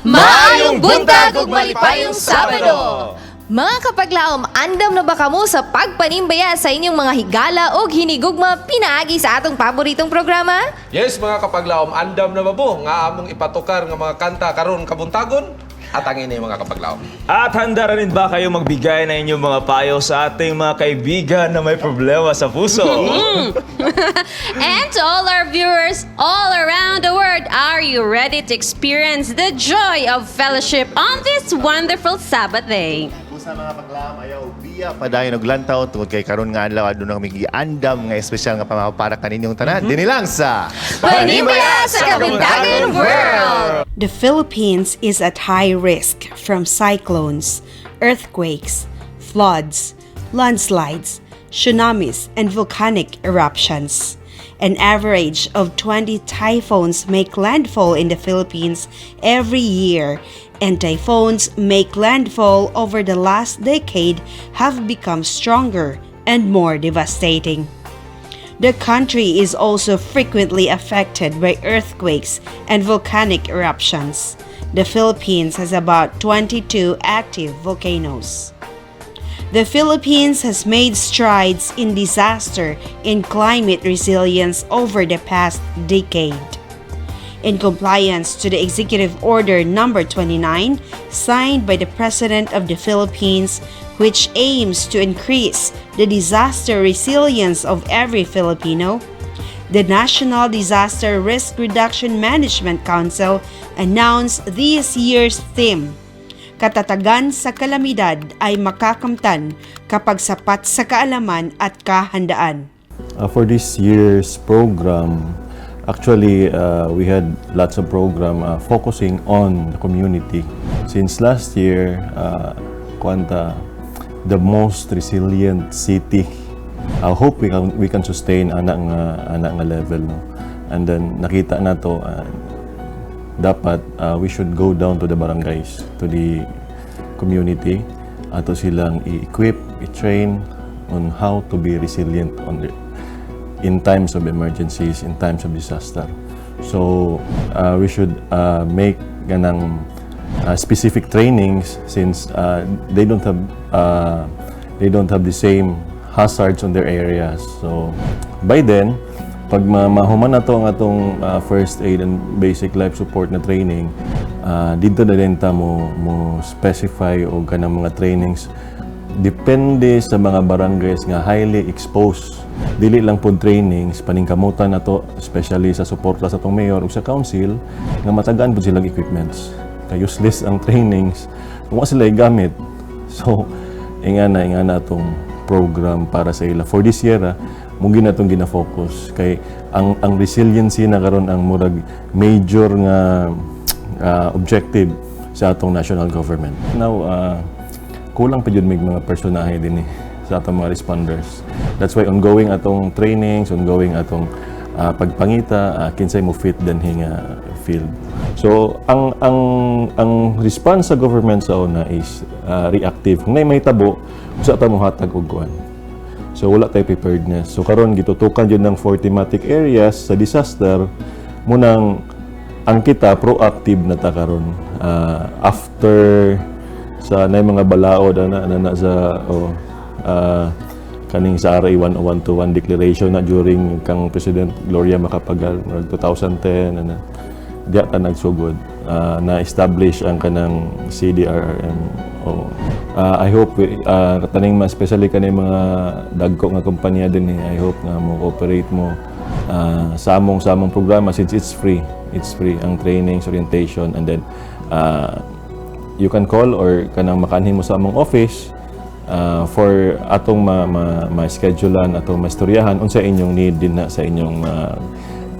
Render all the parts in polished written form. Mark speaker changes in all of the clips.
Speaker 1: Maayong buntag ug malipayong Sabado!
Speaker 2: Mga kapaglaom, andam na ba kamo sa pagpanimbaya sa inyong mga higala o hinigugma pinaagi sa atong paboritong programa?
Speaker 3: Yes, mga kapaglaom, andam na ba mo nga among ipatukar nga mga kanta karon kabuntagon? At ang ini, mga kapaglaom.
Speaker 4: At handa rin ba kayo magbigay ng inyong mga payo sa ating mga kaibigan na may problema sa puso?
Speaker 1: And to all our viewers all around the world, are you ready to experience the joy of fellowship on this wonderful Sabbath day?
Speaker 5: Kung sa mga paglaom, ayaw biya padayon og lantaw tungod kay karon nga adlaw aduna kami giandam nga espesyal nga pamapara kaninyong tanan dinhi lang sa
Speaker 2: Panimbaya sa Kabuntagon World!
Speaker 6: The Philippines is at high risk from cyclones, earthquakes, floods, landslides, tsunamis, and volcanic eruptions. An average of 20 typhoons make landfall in the Philippines every year, and typhoons make landfall over the last decade have become stronger and more devastating. The country is also frequently affected by earthquakes and volcanic eruptions. The Philippines has about 22 active volcanoes. The Philippines has made strides in disaster and climate resilience over the past decade. In compliance to the Executive Order Number 29 signed by the President of the Philippines, which aims to increase the disaster resilience of every Filipino, the National Disaster Risk Reduction Management Council announced this year's theme, "Katatagan sa kalamidad ay makakamtan kapag sapat sa kaalaman at kahandaan."
Speaker 7: For this year's program, actually, we had lots of program focusing on the community. Since last year, kuan ta, the most resilient city. I hope we can sustain ana nga level, no. And then nakita na to, dapat we should go down to the barangays, to the community, ato silang i-equip, i-train on how to be resilient in times of emergencies, in times of disaster. So we should make ganang specific trainings since they don't have the same hazards on their areas. So by then, pag mahuman na to ang atong first aid and basic life support na training, dito na din ta mo specify og kanang mga trainings depende sa mga barangays nga highly exposed. Dili lang pod trainings, paningkamutan na to, especially sa suporta sa atong mayor ug sa council, nga matagaan pod silang equipments. Kay useless ang trainings kung wa sila gamit. So, inga na atong program para sa ila. For this year, mao na atong gina-focus kay ang resiliency na karon ang murag major nga objective sa atong national government. Now, kulang pa jud may mga personahe din eh sa atong mga responders. That's why ongoing atong trainings, ongoing atong pagpangita kinsay mo fit dinhi nga field. So ang response sa government sa una is reactive. Kung naay mahitabo, usa ta mohatag og kuan. So wala tay preparedness. So karon gitutukan jud ng four thematic areas sa disaster mao nang ang kita proactive na ta karon. After sa nay mga balaod ana na, na sa oh, kaning sa RA 10121 declaration na during kang President Gloria Macapagal murag 2010 ana, diya ta nagsugod na-establish ang kanang CDRRM. Oh. I hope taning ma especially kani mga dagko nga kompanya din eh, I hope nga mo cooperate mo sa among programa since it's free. It's free ang trainings, orientation, and then you can call or kanang makaanhi mo sa among office for atong ma-schedulean, atong maistoryahan unsa inyong need din na sa inyong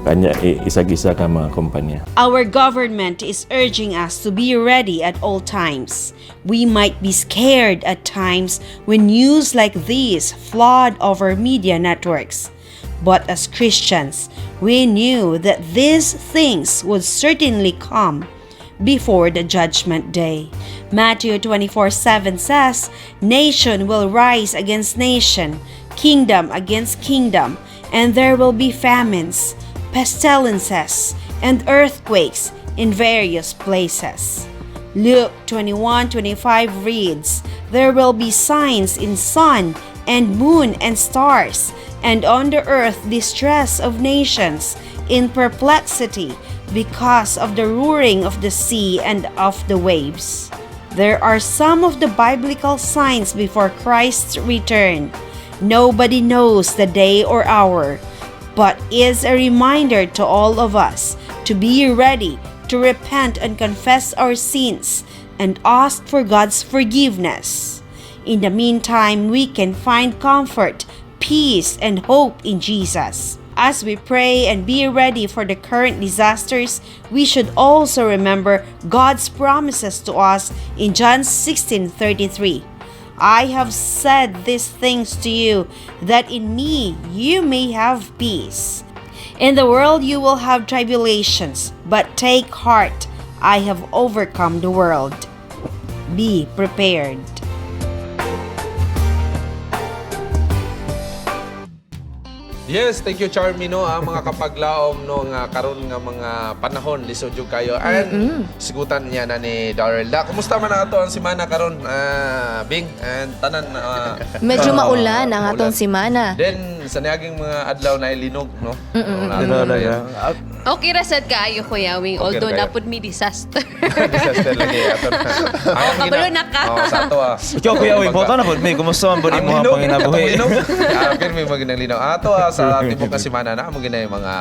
Speaker 7: kanya isag-isa ka mga kumpanya.
Speaker 6: Our government is urging us to be ready at all times. We might be scared at times when news like these flood over media networks. But as Christians, we knew that these things would certainly come before the judgment day. Matthew 24:7 says, "Nation will rise against nation, kingdom against kingdom, and there will be famines, pestilences, and earthquakes in various places." Luke 21:25 reads, "There will be signs in sun and moon and stars, and on the earth distress of nations in perplexity because of the roaring of the sea and of the waves." There are some of the biblical signs before Christ's return. Nobody knows the day or hour, but is a reminder to all of us to be ready to repent and confess our sins and ask for God's forgiveness. In the meantime, we can find comfort, peace, and hope in Jesus. As we pray and be ready for the current disasters, we should also remember God's promises to us in John 16:33. "I have said these things to you, that in me you may have peace. In the world you will have tribulations, but take heart, I have overcome the world." Be prepared.
Speaker 3: Yes, thank you, Charmy, no, mga kapaglaom, no, nga karon nga mga panahon lisod jud kayo. And sigutan niya na ni Darrell. Da, kumusta man na ato ang simana karon, Bing and tanan?
Speaker 2: Medyo maulan ang atong
Speaker 3: maulan.
Speaker 2: simana.
Speaker 3: Then sa niaging mga adlaw na linog, no?
Speaker 4: Talaga.
Speaker 1: Okay ra sad kaayo, Kuya Wing,
Speaker 3: Okay ra
Speaker 1: although
Speaker 3: kayo.
Speaker 1: napud mi disaster.
Speaker 3: Disaster lagi ato.
Speaker 1: Oh, kabalo na ka.
Speaker 3: Oh, sa ato ah.
Speaker 4: Ikaw, Kuya Wing, boto na po. May kumusta man ba
Speaker 3: Ang
Speaker 4: ni mga
Speaker 3: linog,
Speaker 4: panginabuhi?
Speaker 3: atong linog. Pero may magandang linaw. Ato sa tibok nga semana na mo ginay mga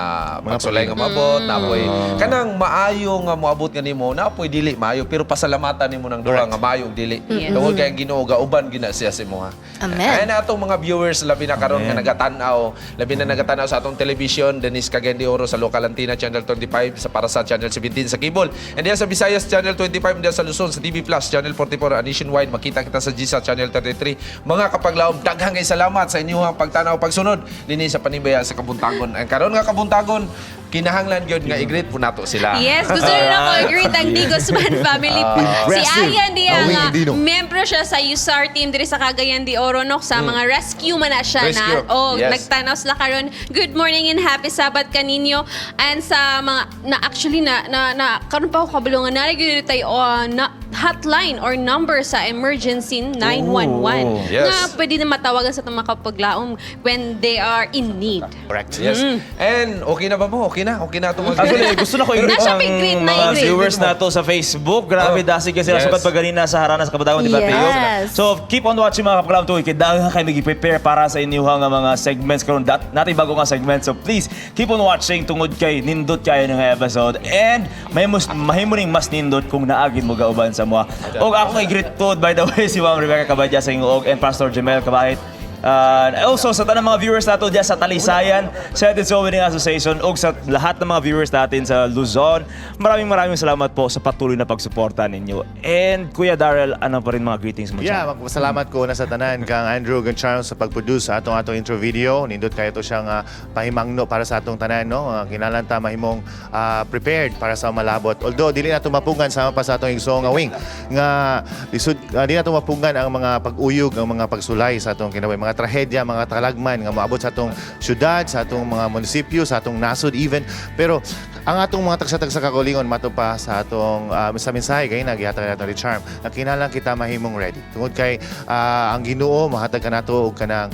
Speaker 3: pagsulay nga maabot, napoy kanang maayo nga moabot nga nimo, napoy dili maayo pero pasalamatan nimo nang duha nga maayo ug dili. Tungod kay ang Ginoo gauban gina siya sa imo ha.
Speaker 2: Amen.
Speaker 3: Ay na atong mga viewers labi na karon nga nagatan-aw, labi na nagatan-aw sa atong television, Dennis Cagayan de Oro sa Local Antenna Channel 25, sa Parasa Channel 17 sa Cable. And diyan sa Visayas Channel 25, diyan sa Luzon sa TV Plus Channel 44 and nationwide makita kita sa GSA Channel 33. Mga kapaglaom, daghang kay salamat sa inyong pagtanaw pagsunod dinhi sa Panimbaya sa Kabuntagon. Ang karon nga Kabuntagon, kinahanglan gyud nga i-greet po nato sila.
Speaker 1: Yes, gusto rin ako i-greet ang Di Guzman family. Si
Speaker 5: Impressive.
Speaker 1: Ayan diya
Speaker 5: Awing
Speaker 1: nga,
Speaker 5: Dino.
Speaker 1: membro siya sa USAR team diri sa Cagayan de Oro, no? Sa mga rescue man na siya
Speaker 3: Rescue.
Speaker 1: na. Oh, nagtanaw sila karon. Good morning and happy Sabbath kaninyo. And sa mga na actually na na, na karon pa ako kabalo nga naa gyud tayo na hotline or number sa emergency 911
Speaker 4: Oh,
Speaker 3: yes.
Speaker 1: nga pwede na matawagan sa itong mga kapaglaom when they are in need.
Speaker 5: Correct.
Speaker 3: Yes. And okay na ba mo? Okay na? Okay na itong mga
Speaker 4: Actually, gusto na ko i-greet
Speaker 1: Nasa
Speaker 4: ang
Speaker 1: may greet na
Speaker 4: mga
Speaker 1: i-greet.
Speaker 4: viewers nato sa Facebook. Grabe,
Speaker 3: Oh.
Speaker 4: dasig kasi sila sukat paganina sa Harana sa Kabatagon, di ba, Teo?
Speaker 2: Yes.
Speaker 4: So, keep on watching, mga kapaglaom tuig. Kay daghan kayo mag-prepare para sa inyong nga mga segments karon. Natin bago nga segment. So, please, keep on watching tungod kay nindot kayo ng episode. And may mus mahimo ning mas nindot kung naagin mo gauban sa mga. Og ako i-greet to, by the way, si Ma'am Rebecca Cabadya sa Ingoog and Pastor Jemel Cabahit. Also, sa tanang mga viewers nato diyan sa Talisayan, sa Edison Wedding Association, ug sa lahat ng mga viewers natin sa Luzon, maraming maraming salamat po sa patuloy na pagsuporta ninyo. And Kuya Darrell, ano pa rin mga greetings mo
Speaker 5: Yeah,
Speaker 4: dyan?
Speaker 5: magpasalamat ko na sa tanan kang Andrew ug Charles sa pag-produce sa atong atong intro video. Nindot kayo to siyang pahimangno para sa atong tanan, no? Kinahanglan ta mahimong prepared para sa malabot. Although dili na mapungan sama pa sa atong igsoong nga wing nga lisod di na mapungan ang mga pag-uyog, ang mga pagsulay sa atong kinabuhi, mga trahedya, mga talagman nga moabot sa atong syudad, sa atong mga munisipyo, sa atong nasod even. Pero ang atong mga tagsa-tagsa kagulingon mato pa sa atong sa mensahe kay nagihatag nato ni Charm na kinahanglan kita mahimong ready tungod kay ang Ginoo mahatag kanato og kanang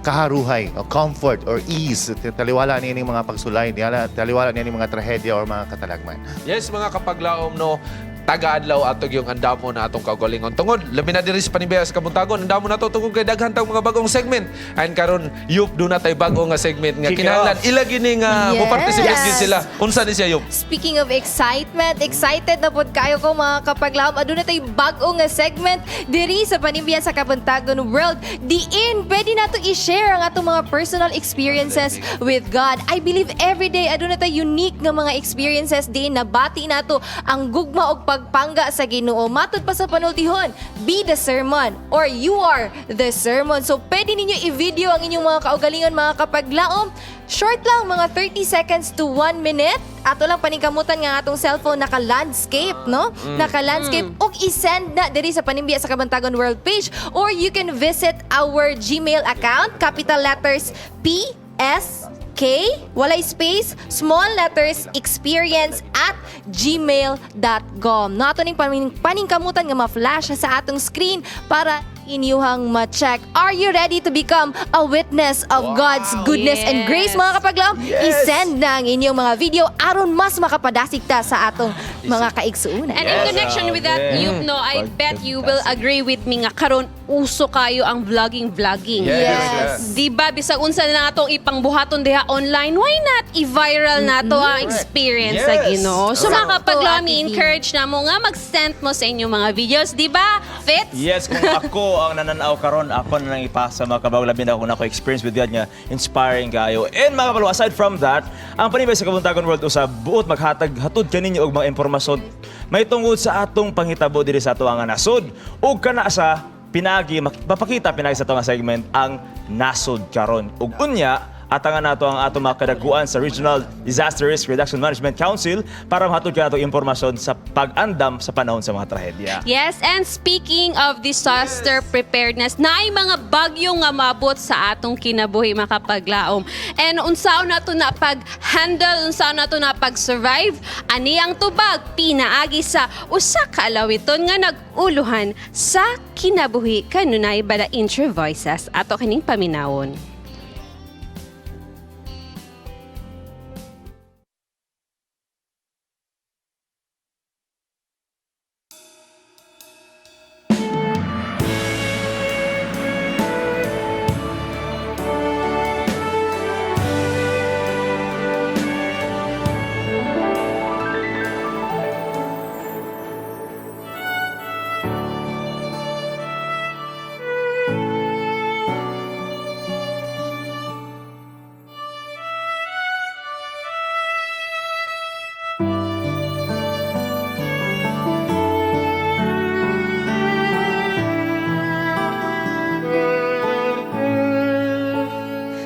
Speaker 5: kaharuhay o comfort or ease taliwala niini mga pagsulay, taliwala niini mga trahedya or mga katalagman.
Speaker 3: Yes, mga kapaglaom, no, taga-adlaw atog yung andamo na atong kaugalingon. Tungod, labi na diri sa Panimbaya sa Kabuntagon, andamo na to tungod kay daghan tang mga bagong segment. And karon yup do na tay bago nga segment nga
Speaker 4: Kick it
Speaker 3: kinahanglan
Speaker 4: off.
Speaker 3: ilagi ni nga
Speaker 2: Yes.
Speaker 3: mo participate gid sila. Unsa ni siya, Yup?
Speaker 2: Speaking of excitement, excited na pod kayo ko, mga kapaglaom. Aduna tay bag-o nga segment diri sa Panimbiya sa Kabuntagon World. Diin pwede nato i-share ang atong mga personal experiences with God. I believe every day aduna tay unique nga mga experiences diin nabati nato ang gugma og pagpangga sa Ginoo. Matud pa sa panultihon, be the sermon or you are the sermon. So pwede ninyo i-video ang inyong mga kaugalingon, mga kapaglaom. Short lang, mga 30 seconds to 1 minute. Ato lang paningkamutan nga atong cellphone naka-landscape, no? Naka-landscape. Ug i-send na diri sa Panimbiya sa Kabantagon World page or you can visit our Gmail account, capital letters P S K, walay space, small letters, experience@gmail.com. Nato ning paningkamutan nga ma-flash sa atong screen para inyuhang ma-check. Are you ready to become a witness of God's goodness and grace, mga kapaglaom? I-send na ang inyong mga video aron mas makapadasig ta sa atong mga kaigsuonan.
Speaker 1: And in connection with that, you know, I bet you will agree with me nga karon uso kayo ang vlogging vlogging.
Speaker 2: Yes.
Speaker 1: Di ba bisag unsa na lang atong ipangbuhaton diha online, why not i-viral na to ang experience sa Ginoo? So mga kapaglaom,
Speaker 2: Ate V.
Speaker 1: encourage na mo nga mag-send mo sa inyong mga videos, di ba? Fitz?
Speaker 4: Yes, kung ako ang nananaw karon, ako na lang ipasa mga kabaw, labi na ako experience with God nga inspiring kayo. And mga kabalo, aside from that, ang Panibay sa Kabuntagon World usab buot maghatag hatod kaninyo og mga impormasyon may tungod sa atong panghitabo diri sa ato ang nasod ug kana sa pinagi mapakita pinagi sa ato nga segment ang nasod karon. Ug unya atangan nato ang atong mga kadaguan sa Regional Disaster Risk Reduction Management Council para mahatod kanato impormasyon sa pag-andam sa panahon sa mga trahedya.
Speaker 1: Yes, and speaking of disaster preparedness, naay mga bagyo nga mabot sa atong kinabuhi makapaglaom. And unsaon nato na pag-handle, unsaon nato na pag-survive, ani ang tubag pinaagi sa usa ka alawiton nga nag-uluhan sa kinabuhi kanunay bala intro voices ato kining paminawon.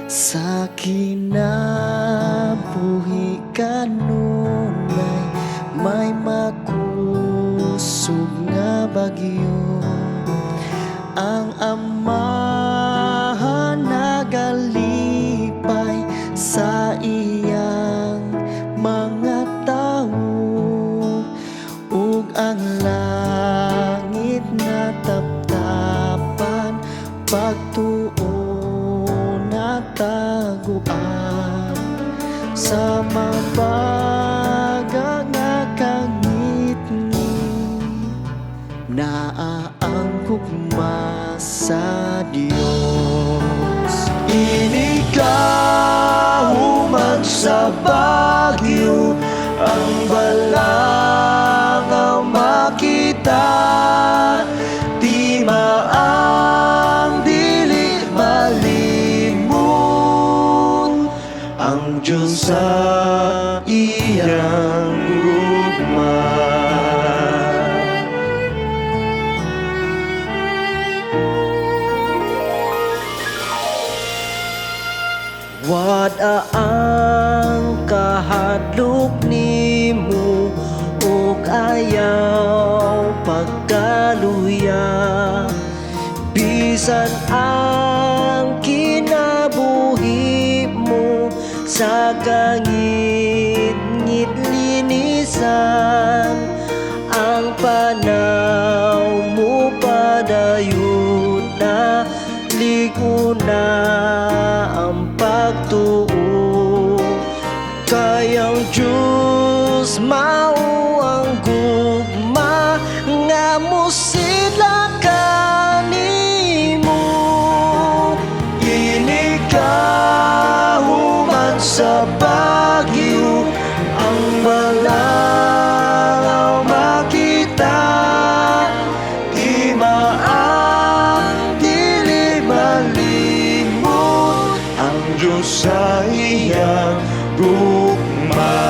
Speaker 8: Sa kinabuhi kanunay may makusog nga bagyo. Ang Amahan nagalipay sa iyang mga tao ug ang langit nataptapan pagtuo nataguan sa mabaga nga kangitngit naa ang gugma sa Dios. Inikahuman sa bagyo ang balangaw makita, di maang dili malimut ang Diyos sa iyang gugma. Wada ang kahadlok nimo ug ayaw pagkaluya, bisan ang kinabuhi mo sa kangit-ngit linisan ang panaw mo padayon na ligo na ang pagtuo kayang Diyos mao ang gugma nga mosidla kanimo. Inikahuman sa bagyo ang balangaw makita, di maang dili malimot ang Diyos sa iyang gugma.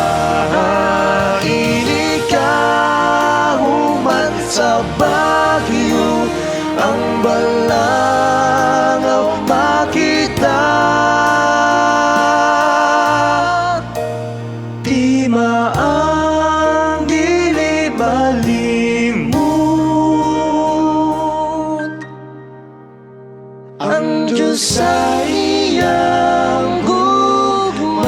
Speaker 8: Inikahuman sa bagyo ang balangaw makita, di maang dili malimot ang Diyos sa iyang gugma.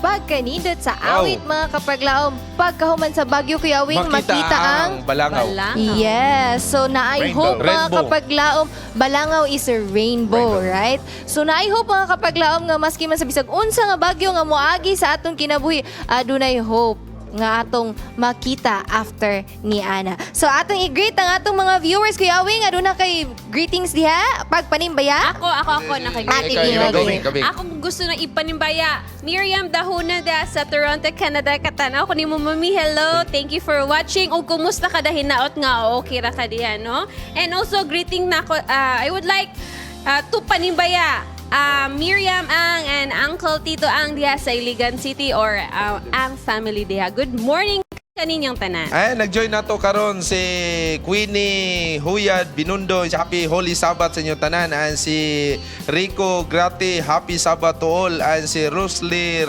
Speaker 2: pagkanindot sa awit, mga kapaglaom. Pagkahuman sa bagyo, Kuya Wing, makita ang
Speaker 3: balangaw.
Speaker 1: Balangaw.
Speaker 2: Yes. So naay
Speaker 5: Rainbow.
Speaker 2: hope, mga
Speaker 3: Rainbow.
Speaker 2: kapaglaom, balangaw is a rainbow,
Speaker 5: Rainbow.
Speaker 2: right? So naay hope, mga kapaglaom, nga maski man sa bisag unsa nga bagyo nga moagi sa atong kinabuhi, adunay hope nga atong makita after ni Ana. So atong i-greet ang atong mga viewers. Kuya Wing, aduna kay greetings diha pagpanimbaya.
Speaker 1: Ako,
Speaker 2: Ate
Speaker 3: Ikaw,
Speaker 2: Bing,
Speaker 3: ikaw,
Speaker 2: okay.
Speaker 3: Bing, ikaw, Bing.
Speaker 1: Ako gusto na ipanimbaya. Miriam Dahuna da sa Toronto, Canada. Katanaw ko ni mo, mami. Hello. Thank you for watching. O kumusta ka da hinaot nga? Okay ra ka diha, no? And also, greeting na ko, I would like to panimbaya Miriam Ang and Uncle Tito Ang diha sa Iligan City or Ang family diha. Good morning kaninyong tanan.
Speaker 3: Ay, nag-join na to karon si Queenie Huyad Binundo. Happy Holy Sabbath sa inyong tanan. And si Rico Grati, Happy Sabbath to all. And si Rosely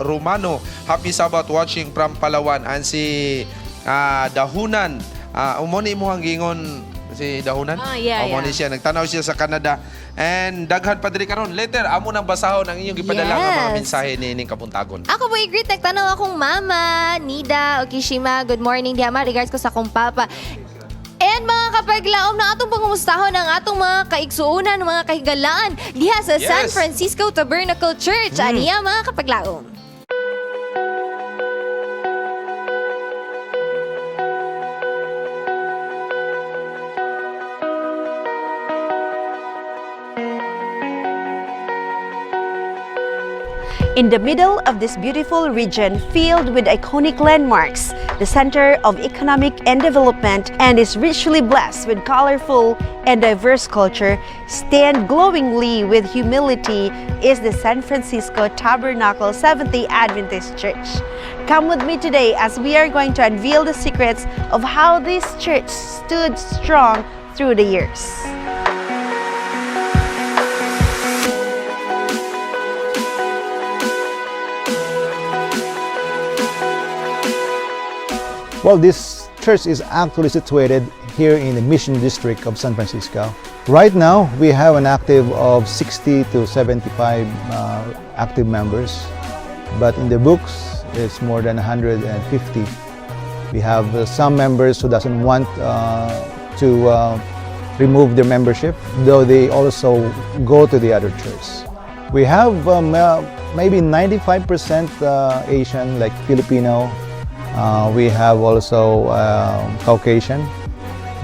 Speaker 3: Romano, Happy Sabbath watching from Palawan. And si Dahunan, umoni mo ang gingon si Dahunan?
Speaker 1: Yeah,
Speaker 3: Umo ni
Speaker 1: yeah.
Speaker 3: siya. Nagtanaw siya sa Canada. And daghan pa diri karon. Later, amo nang basahon ang inyong gipadala nga mga mensahe ni ining kabuntagon.
Speaker 2: Ako po i-greet, nagtanaw akong mama, Nida Okishima. Good morning, diha ma. Regards ko sa akong papa. And mga kapaglaom na atong pangumustahon ang atong mga kaigsuonan, mga kahigalaan diha sa San Francisco Tabernacle Church. Aniya, mga kapaglaom.
Speaker 6: In the middle of this beautiful region filled with iconic landmarks, the center of economic and development, and is richly blessed with colorful and diverse culture, stand glowingly with humility is the San Francisco Tabernacle Seventh-day Adventist Church. Come with me today as we are going to unveil the secrets of how this church stood strong through the years.
Speaker 9: Well, this church is actually situated here in the Mission District of San Francisco. Right now, we have an active of 60 to 75 active members, but in the books, it's more than 150. We have some members who doesn't want to remove their membership, though they also go to the other church. We have maybe 95% Asian, like Filipino. We have also Caucasian.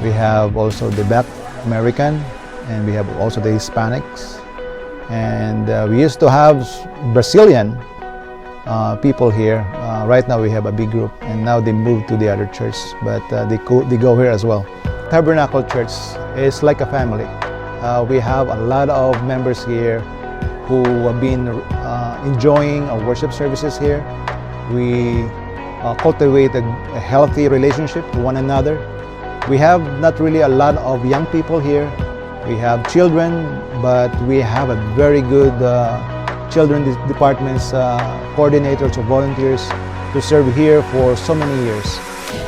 Speaker 9: We have also the Black American, and we have also the Hispanics. And we used to have Brazilian people here. Right now we have a big group, and now they moved to the other church, but they go here as well. Tabernacle Church is like a family. We have a lot of members here who have been enjoying our worship services here. We cultivate a healthy relationship to one another. We have not really a lot of young people here. We have children, but we have a very good children departments coordinators or volunteers to serve here for so many years.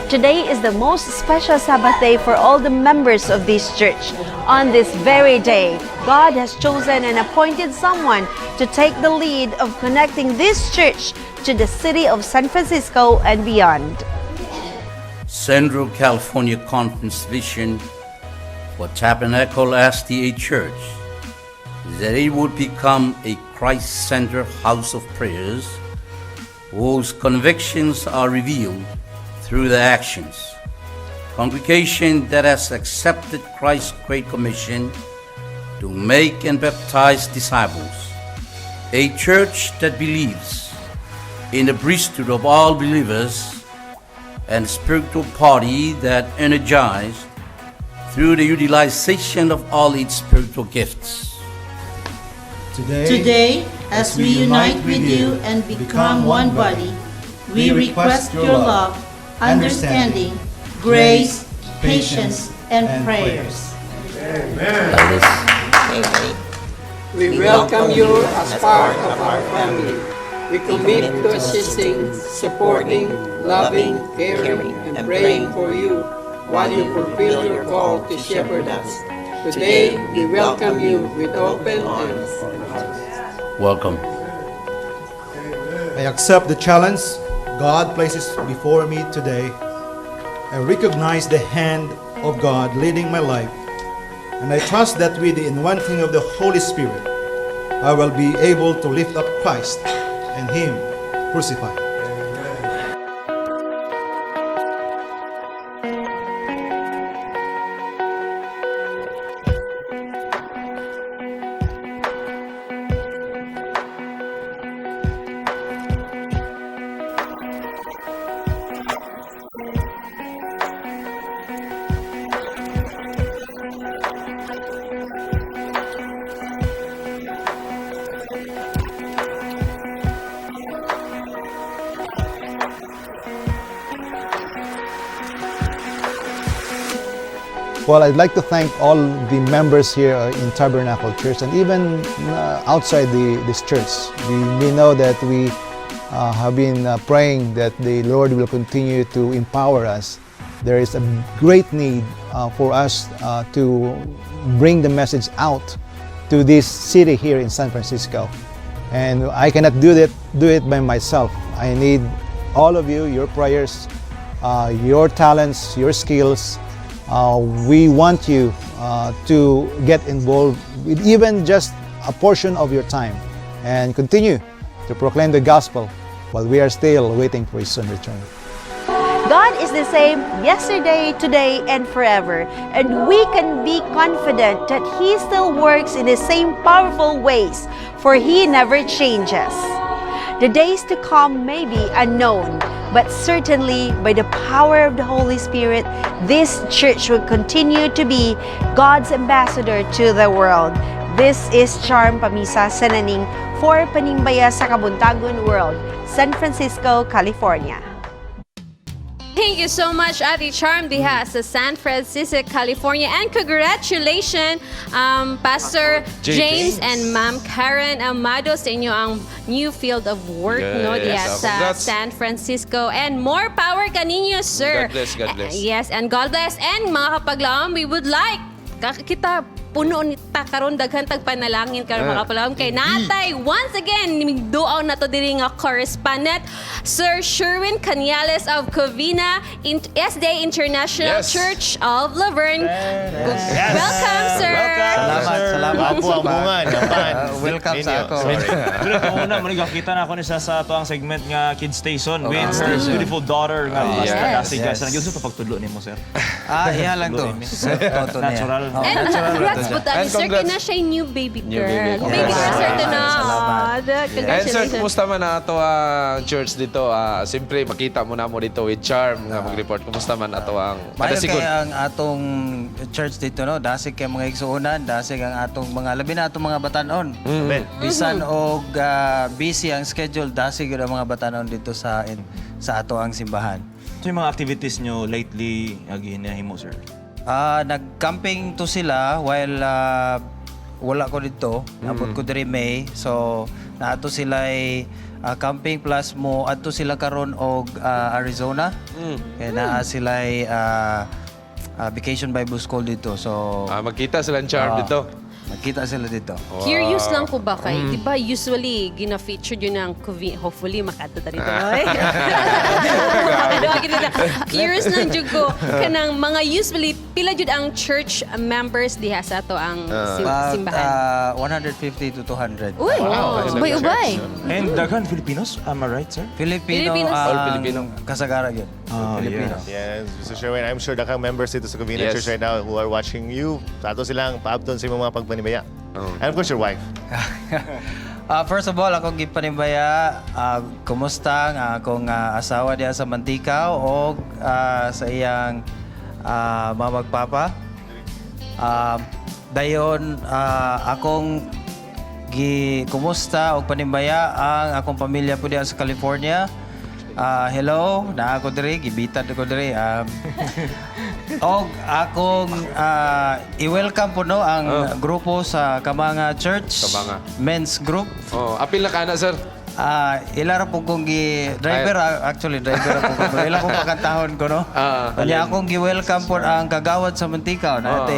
Speaker 6: Today is the most special Sabbath day for all the members of this church. On this very day, God has chosen and appointed someone to take the lead of connecting this church to the city of San Francisco and beyond.
Speaker 10: Central California Conference vision for Tabernacle SDA Church is that it would become a Christ centered house of prayers whose convictions are revealed through their actions. Congregation that has accepted Christ's Great Commission to make and baptize disciples. A church that believes in the priesthood of all believers and spiritual party that energized through the utilization of all its spiritual gifts.
Speaker 11: Today, as we unite with you and become one body, we request your love, understanding, grace, patience, and prayers.
Speaker 12: We welcome you as part of our family. We commit to assisting, supporting, loving, caring, and praying for you while you fulfill your call to shepherd us. Today, we welcome you with open arms.
Speaker 10: Welcome.
Speaker 9: I accept the challenge God places before me today. I recognize the hand of God leading my life, and I trust that with the anointing of the Holy Spirit, I will be able to lift up Christ and Him crucified. Well, I'd like to thank all the members here in Tabernacle Church and even outside this church. We know that we have been praying that the Lord will continue to empower us. There is a great need for us to bring the message out to this city here in San Francisco. And I cannot do it by myself. I need all of you, your prayers, your talents, your skills. We want you to get involved with even just a portion of your time and continue to proclaim the gospel while we are still waiting for His soon return.
Speaker 6: God is the same yesterday, today, and forever. And we can be confident that He still works in the same powerful ways, for He never changes. The days to come may be unknown, but certainly by the power of the Holy Spirit, this church will continue to be God's ambassador to the world. This is Charm Pamisa Sananing for Panimbaya sa Kabuntagon World, San Francisco, California.
Speaker 1: Thank you so much, Ate Charm diha sa San Francisco, California. And congratulations, Pastor
Speaker 3: James.
Speaker 1: James and Ma'am Karen Amado, sa inyo ang new field of work, no, diha sa
Speaker 3: Congrats.
Speaker 1: San Francisco. And more power kaninyo, sir.
Speaker 3: God bless, God bless.
Speaker 1: Yes, and God bless. And mga kapaglaom, we would like, kita puno ni ta karon, daghan tag panalangin karon, mga kapaglaom, kay natay once again duaw na to diri nga correspondent, Sir Sherwin Canyales of Covina in SDA International Church of La Verne. Welcome, sir.
Speaker 5: Salamat, salamat. Apo ang bunga, napan.
Speaker 13: Welcome sa
Speaker 5: Ninyo.
Speaker 13: ako.
Speaker 5: Sorry.
Speaker 4: Pero kung una, mo kita na ako ni siya sa ato ang segment nga Kids Station with
Speaker 13: Kids
Speaker 4: her
Speaker 13: Station.
Speaker 4: beautiful daughter nga basta dasig sa nagyud sa pagtudlo nimo, sir.
Speaker 13: Ah, iya lang to.
Speaker 4: Tudlo ni.
Speaker 13: Self-taught to niya.
Speaker 4: Natural.
Speaker 13: Oh,
Speaker 1: And
Speaker 13: natural
Speaker 1: congrats
Speaker 13: to
Speaker 1: po
Speaker 13: siya.
Speaker 1: tani,
Speaker 3: And
Speaker 1: sir.
Speaker 3: congrats.
Speaker 1: Kina siya new baby
Speaker 3: New
Speaker 1: girl.
Speaker 3: baby.
Speaker 1: Baby girl, sir, to na.
Speaker 13: Salamat.
Speaker 3: And sir,
Speaker 1: Congratulations.
Speaker 3: kumusta man na ato ang church dito? Ah, siyempre, makita mo na mo dito with Charm nga mag-report. Kumusta man ato ang
Speaker 13: Mayo
Speaker 3: padasikon?
Speaker 13: kay ang atong church dito, no, dasig kay mga igsuonan, dasig ang atong mga labi na atong mga batanon.
Speaker 5: Amen.
Speaker 13: Bisan og busy ang schedule, dasig gyud ang mga batanon dito sa ato ang simbahan.
Speaker 4: So yung mga activities nyo lately, ginahimo, sir?
Speaker 13: Ah, nag-camping to sila while wala ko dito. Naabot ko diri May. So, naato sila ay camping plus mo adto sila karon og Arizona. Kaya naa sila ay Vacation Bible School dito. So,
Speaker 3: Ah, magkita sila ang Charm dito.
Speaker 13: Magkita sila dito.
Speaker 1: Curious lang ko ba kay, di ba usually gina-feature yun ng Covina, hopefully makadto ta dito. Oy. Curious lang jud ko kanang mga usually pila jud ang church members diha sa ato ang
Speaker 13: About
Speaker 1: simbahan.
Speaker 13: 150 to 200.
Speaker 2: Uy, ubay-ubay.
Speaker 4: And daghan Filipinos, am I right, sir?
Speaker 13: Filipino
Speaker 1: Filipinos.
Speaker 13: ang
Speaker 3: All Filipino.
Speaker 13: kasagara yun.
Speaker 4: Ah,
Speaker 13: Filipino.
Speaker 5: Yes, Mr. Sherwin, I'm sure daghang members dito sa Covina Church right now who are watching you. Sa ato silang paabton sa imong mga pagpanibaya. And of course, your wife.
Speaker 13: Ah, first of all, akong gipanimbaya, kumusta ang akong asawa diha sa Manticao o sa iyang mama ug papa. Dayon akong gi kumusta og panimbaya ang akong pamilya po diha sa California. Hello, naa ko diri, gibitad ko diri. Og akong i-welcome po, no, ang grupo sa Kamanga Church.
Speaker 3: Kamanga.
Speaker 13: Men's Group.
Speaker 3: Oh, apil na ka na, sir.
Speaker 13: Ah, ila ra po kong gi driver, actually driver ra po ko. Pero ila kong pakantahon ko, no. Unya akong gi-welcome po ang kagawad sa Manticao. Na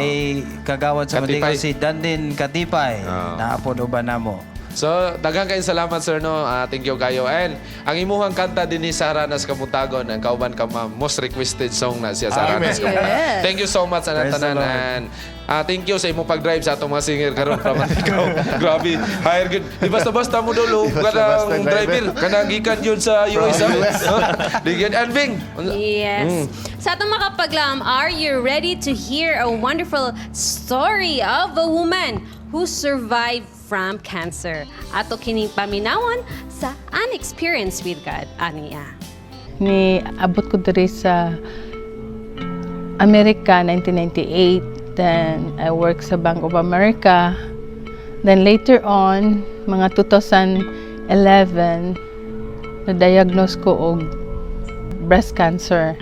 Speaker 13: kagawad sa Manticao
Speaker 3: Katipay.
Speaker 13: si Dandin Katipay. Naa po uban namo.
Speaker 3: So, daghan kayong salamat, sir, no. Ah, thank you kayo. And ang imuhang kanta din ni Sara Nas Kabuntagon, ang kauban ka, ma'am, most requested song na siya, Sara Nas Kabuntagon.
Speaker 6: Yes.
Speaker 3: Thank you so much sa
Speaker 13: Praise the
Speaker 3: tanan.
Speaker 13: Lord.
Speaker 3: And thank you sa imong pag-drive sa atong mga singer karon from ikaw. Grabe, hire good. Di basta-basta mo dulo
Speaker 5: Di basta-basta
Speaker 3: kanang driver, kanang gikan yun sa US. Ah. Di gyud. And Bing,
Speaker 1: Yes. Sa atong makapaglam, are you ready to hear a wonderful story of a woman who survived from cancer? Ato kining paminawan sa An Experience with God. Aniya.
Speaker 14: Ni abot ko diri sa Amerika 1998. Then I worked sa Bank of America. Then later on, mga 2011, na-diagnose ko og breast cancer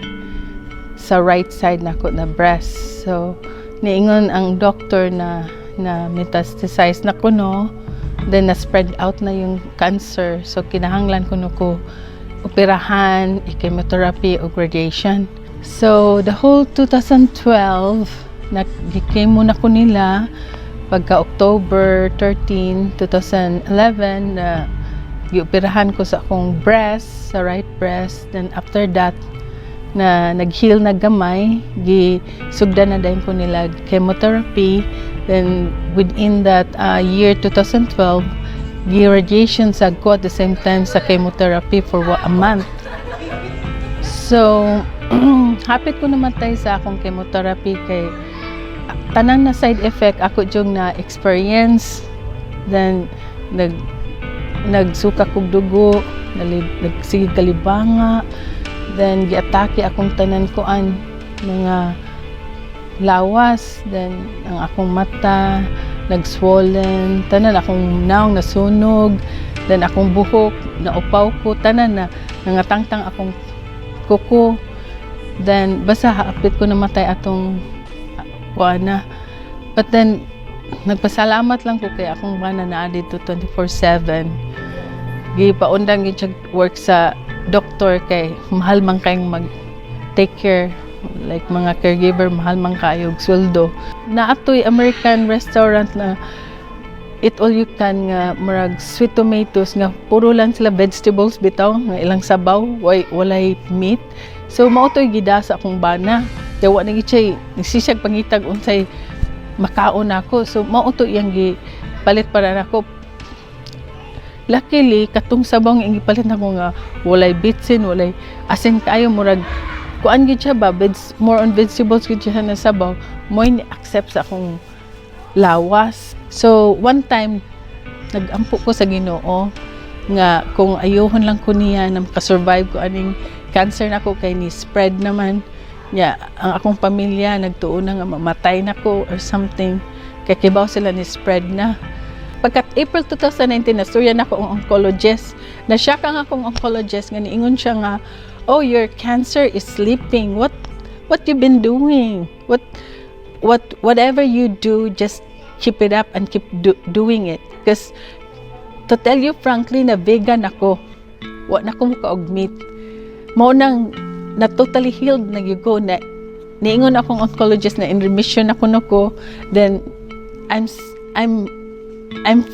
Speaker 14: sa right side nako na breast. So, niingon ang doctor na na metastasize na kuno, then na-spread out na yung cancer. So, kinahanglan kuno ko operahan, chemotherapy o radiation. So, the whole 2012, nag-chemo na ko nila. Pagka October 13, 2011, na gioperahan ko sa akong breast, sa right breast. Then after that, na nag-heal na gamay, gisugdan na dayon ko nila chemotherapy. Then within that year 2012, gi-radiation sad ko at the same time sa chemotherapy for a month. So, hapit ko namatay sa akong chemotherapy kay tanan na side effect ako jung na experience. Then nagsuka kog dugo, nagsige kalibanga, then giatake akong tanan kuan mga lawas, then ang akong mata nag-swollen, tanan akong naong nasunog, then akong buhok naupaw ko, tanan na nangatangtang akong kuko. Then basta hapit ko namatay atong kuan na. But then nagpasalamat lang ko kay akong bana naa dito 24/7. Gipaundang gid siya work sa doktor kay mahal man kayong mag take care, like mga caregiver, mahal man kayo og sweldo. Naatoy American restaurant na eat all you can nga murag sweet tomatoes nga puro lang sila vegetables bitaw nga ilang sabaw, walay meat. So mao to'y gidasa akong bana kay wa na gid siya nagsisiyag pangitag unsay makaon nako. So mao to iyang gipalit para nako. Luckily, katong sabaw nga iyang gipalit nako nga walay bitsin, walay asin kaayo, murag kuan gid siya ba, more on vegetables gid siya na sabaw, mo ni accept sa akong lawas. So one time nagampo ko sa Ginoo nga kung ayuhon lang ko niya na makasurvive ko aning cancer nako kay ni spread naman niya. Ang akong pamilya nagtuo na nga mamatay na ko or something kay kibaw sila ni spread na. Pagkat April 2019, nastorya na ko ang oncologist. Na siya kang akong oncologist nga niingon siya nga, "Oh, your cancer is sleeping. What you been doing? Whatever you do, just keep it up and keep doing it." Because to tell you frankly, na vegan ako. Wa na ko og meat. Mao nang na totally healed na gyud ko na niingon akong oncologist na in remission ako no ko, then I'm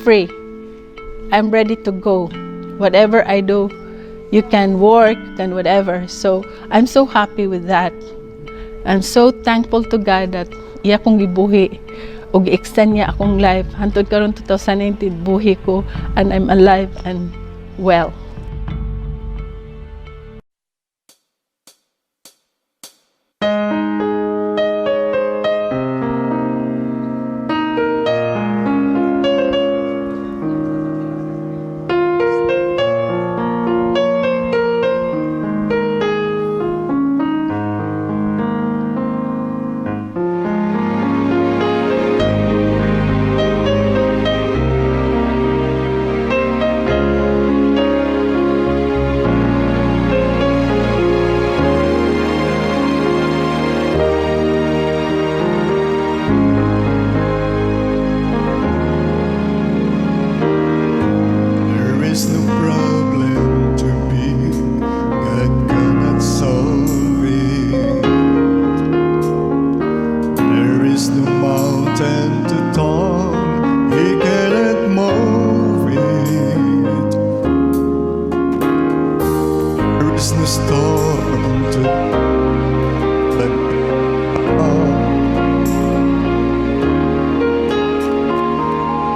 Speaker 14: free. I'm ready to go. Whatever I do, you can work, you can whatever. So I'm so happy with that. I'm so thankful to God that iya kong gibuhi ug gi-extend niya akong life. Hantod karon 2019, buhi ko and I'm alive and well.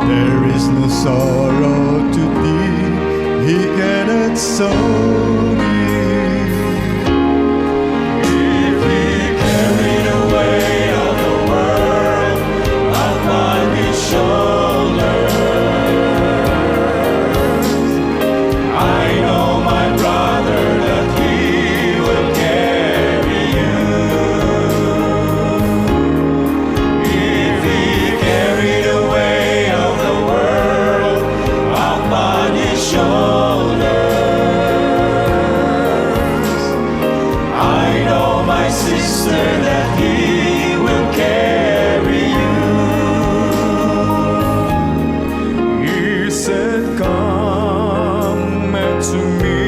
Speaker 8: There is no sorrow too deep He cannot solve it. If He carried the weight of the world upon His shoulders, I know, my brother, that He will carry you. If He carried the weight of the world upon His shoulders, I know, my sister, that He will carry you. He said, "Come unto me,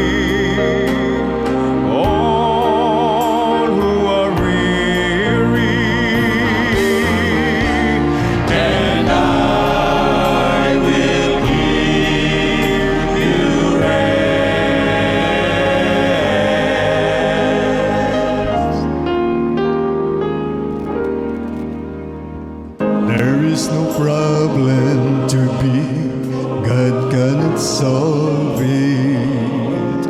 Speaker 8: all who are weary, and I will give you rest." There is no problem too big God cannot solve it.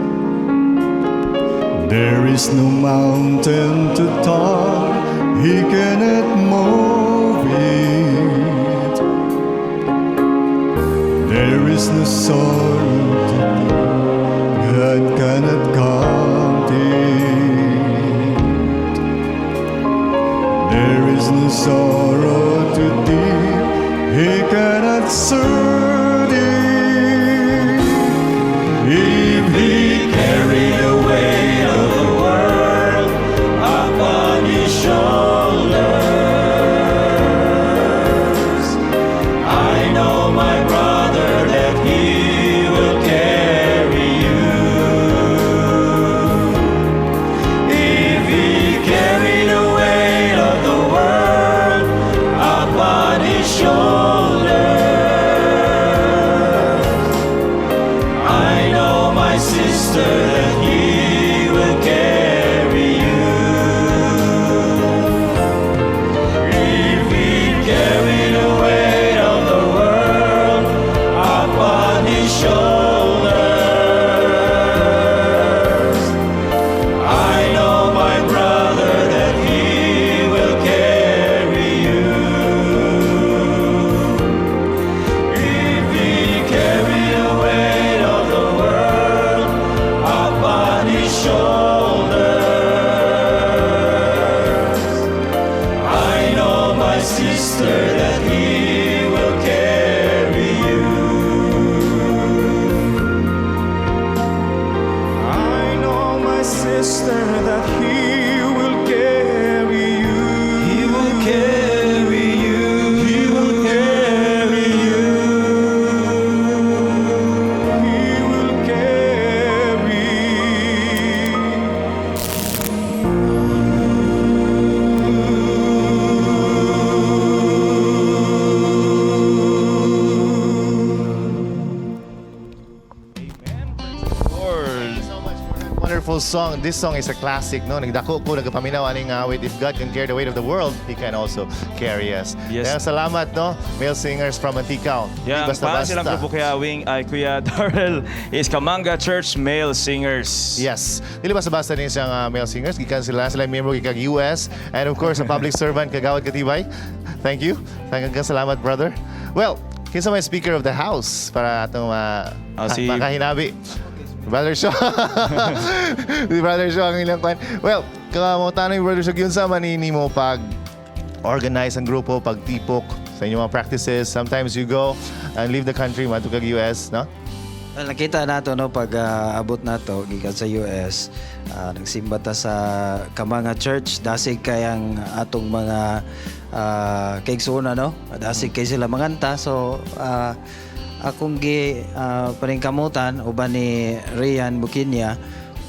Speaker 8: There is no mountain too tall He cannot move it. There is no sorrow too deep God cannot count it. There is no sorrow too deep He cannot soothe it. If He carried the weight of the world upon His shoulders, I know, my brother, that He will carry you. If He carried the weight of the world upon His shoulders, I know, my sister, that He will carry you. If He carried the weight of the world upon His shoulders, I know, my brother, that He will carry you. If He carried the weight of the world upon His shoulders, I know, my sister, that He will carry you. I know, my sister, that He will carry you. He will carry you. He will carry you. He will carry.
Speaker 5: Wonderful song. This song is a classic, no? Nagdako ko, nagapaminaw aning awit. If God can carry the weight of the world, He can also carry us.
Speaker 4: Yes.
Speaker 5: Kaya salamat, no? Male singers from Anticao.
Speaker 4: Yeah,
Speaker 5: Di
Speaker 4: ang
Speaker 5: basta-basta.
Speaker 4: pangalan silang grupo, Kuya Wing, ay Kuya Darrell, is Kamanga Church Male Singers.
Speaker 5: Yes. Dili basta-basta din siyang male singers. Gikan sila member gikan US. And of course, a public servant, Kagawad Katibay. Thank you. Thank you. Salamat, brother. Well, kinsa may speaker of the house para atong makahinabi? Brother Shaw. Si Brother Shaw ang ilang kwan. Well, kamo tanong, Brother Shaw, yun sa man mo pag organize ang grupo, pagtipok sa inyong mga practices. Sometimes you go and leave the country, maadto kag US, no?
Speaker 13: Well, nakita nato, no, pag abot nato gikan sa US, nagsimba ta sa Kamanga Church. Dasig kayang atong mga kaigsuonan, no, dasig kay sila manganta. So akong gi paningkamutan uban ni Rian Bukinya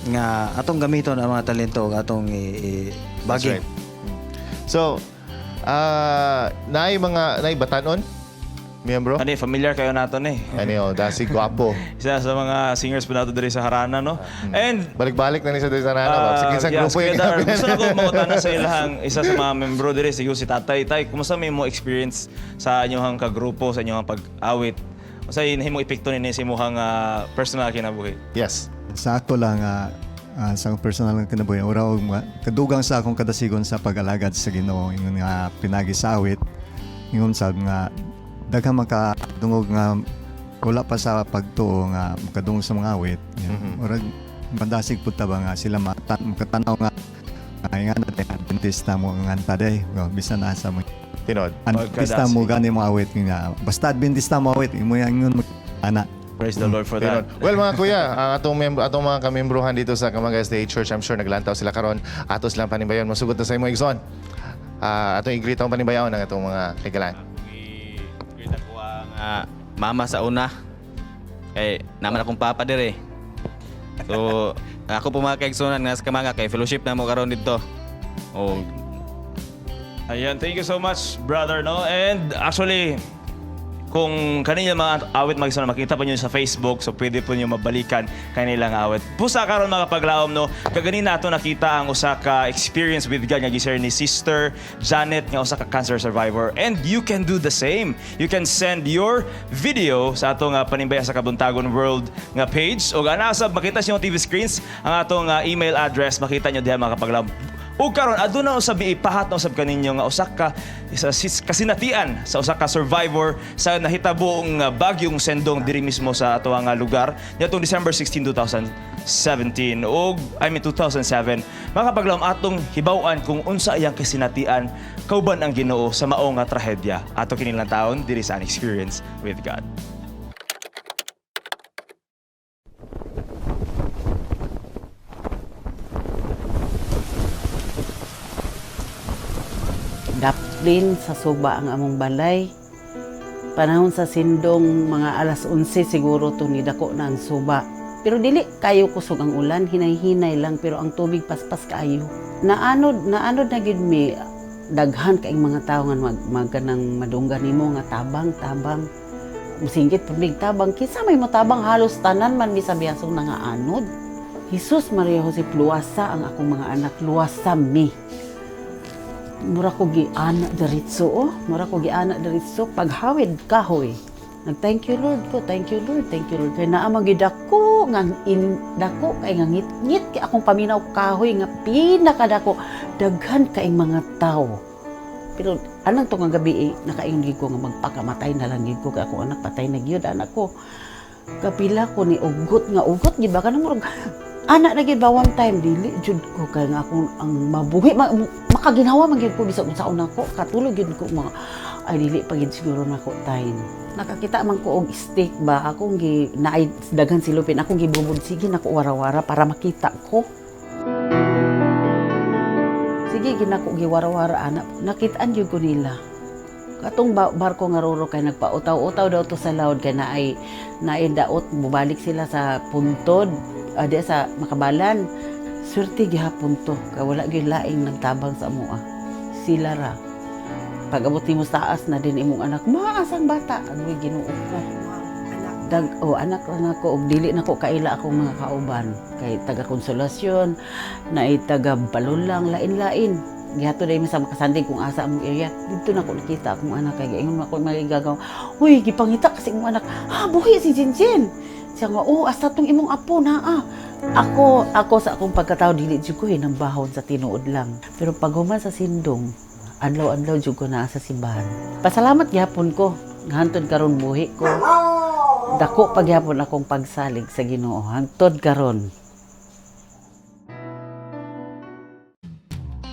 Speaker 13: nga atong gamiton ang mga talento ug atong
Speaker 5: That's
Speaker 13: baging.
Speaker 5: Right. So, naay mga naay batanon miyembro.
Speaker 4: Ani, familiar kayo nato ni.
Speaker 5: Ani oh, dasi gwapo.
Speaker 4: Isa sa mga singers po nato diri sa Harana, no? And
Speaker 5: Balik-balik na ni sa diri sa Harana, ba? Sa kinsang
Speaker 4: yes,
Speaker 5: grupo yung
Speaker 4: Kuya Dar, gusto na ko mangutana sa ilahang isa sa mga membro diri, siguro si Tatay. Tay, kumusta may mo experience sa inyong kagrupo, sa inyong pag-awit? Unsa nahimong epekto nini sa imong personal kinabuhi?
Speaker 5: Yes.
Speaker 15: Sa ato lang sa akong personal nga kinabuhi, ora og kadugang sa akong kadasigon sa pag-alagad sa Ginoo ingon nga pinagi sa awit, ingon sab nga daghang makadungog nga wala pa sa pagtuo nga makadungog sa mga awit. Murag mandasig pud ta ba nga sila makatanaw nga ay nga na Adventista mo nga nganta day bisan asa mo
Speaker 5: Tinod.
Speaker 15: Adventista mo gani mo awit nga basta Adventista mo awit imo ingon mo ana.
Speaker 4: Praise the Lord for that.
Speaker 5: Tinod. Well, mga kuya, ang atong membro, atong mga kamembrohan dito sa Camanga SDA Church, I'm sure naglantaw sila karon. Ato silang panimbayon. Masugot na sa imo, Igson. Atong i-greet ang panimbayon ang atong mga kaigalan.
Speaker 16: Greet ako ang mama sa una. Kay naman akong papa dire. So, ako po mga kaigsunan nga sa Camanga kay fellowship na mo karon dito. O
Speaker 4: Ayan, thank you so much, brother, no? And actually, kung kanina mga awit mag makita pa nyo sa Facebook, so pwede po nyo mabalikan kanilang awit. Pusa karon mga paglaom, no? Kaganina ato nakita ang usa ka experience with God nga gi-share ni Sister Janet nga usa ka cancer survivor. And you can do the same. You can send your video sa atong Panimbaya sa Kabuntagon World nga page o ana sab makita sa inyong TV screens ang atong email address, makita nyo diha mga kapaglaom. Ug karon aduna usab ipahat na usab kaninyo nga usa ka isa kasinatian sa usa ka survivor sa nahitabong bagyong Sendong diri mismo sa ato nga lugar niadtong December 16, 2017 ug I mean 2007. Mga kapaglaom, atong hibaw-an kung unsa iyang kasinatian kauban ang Ginoo sa mao nga trahedya. Ato kinilang taon diri sa An Experience with God.
Speaker 17: Daplin sa suba ang among balay. Panahon sa Sendong, mga alas 11 siguro to ni dako na ang suba. Pero dili kayo kusog ang ulan, hinay-hinay lang pero ang tubig paspas kaayo. Naanod, naanod na gid mi, daghan kaayong mga tawo nga mag kanang madunggan nimo nga tabang tabang. Musinggit pud mig tabang, kinsa may motabang, halos tanan man mi sa Biasong nangaanod. Jesus Maria Jose, luwasa ang akong mga anak, luwasa mi. Mura ko giana diretso oh, mura ko giana diretso paghawid kahoy. Nag thank you Lord ko, thank you Lord, thank you Lord. Kay naa man gyud dako nga in dako kay nga ngit-ngit kay akong paminaw kahoy nga pinakadako, daghan kay mga tawo. Pero anang to nga gabi eh, nakaingon gyud ko nga magpakamatay na lang gyud ko kay akong anak patay na gyud anak ko. Kapila ko ni ugot nga ugot gyud ba kanang murag anak na gyud ba one time dili jud ko kay nga akong ang mabuhi makaginhawa man gyud ko bisag unsaon nako katulog gyud ko mga ay dili pa gyud siguro nako time. Nakakita man ko og stick ba akong gi naay daghan silupin akong gibubod, sige nako warawara para makita ko. Sige ginako giwarawara anak, nakitaan gyud ko nila. Katong barko nga roro kay nagpautaw-utaw daw to sa laod kay naay naay daot bubalik sila sa puntod di sa Makabalan. Swerte gihapon to kay wala gyud laing nagtabang sa amoa. Sila ra. Pag abot nimo sa taas na din imong anak, maasang bata, agoy Ginoo ko. Dag oh anak ra nako og dili nako kaila akong mga kauban kay taga Konsolasyon, naay taga Balulang, lain-lain. Gihato dai mi sa makasandig kung asa among area. Didto nako nakita akong anak kay giingon ako magigagaw. Uy, gipangita kasi imong anak. Ha, buhi si Jinjin. Siya nga, oh, asa tong imong apo naa. Ako sa akong pagkatao dili jud ko hinambahon sa tinuod lang. Pero pag human sa Sindong, adlaw-adlaw jud ko naa sa simbahan. Pasalamat gihapon ko. Hantod karon buhi ko. Dako pa gihapon akong pagsalig sa Ginoo. Hantod karon.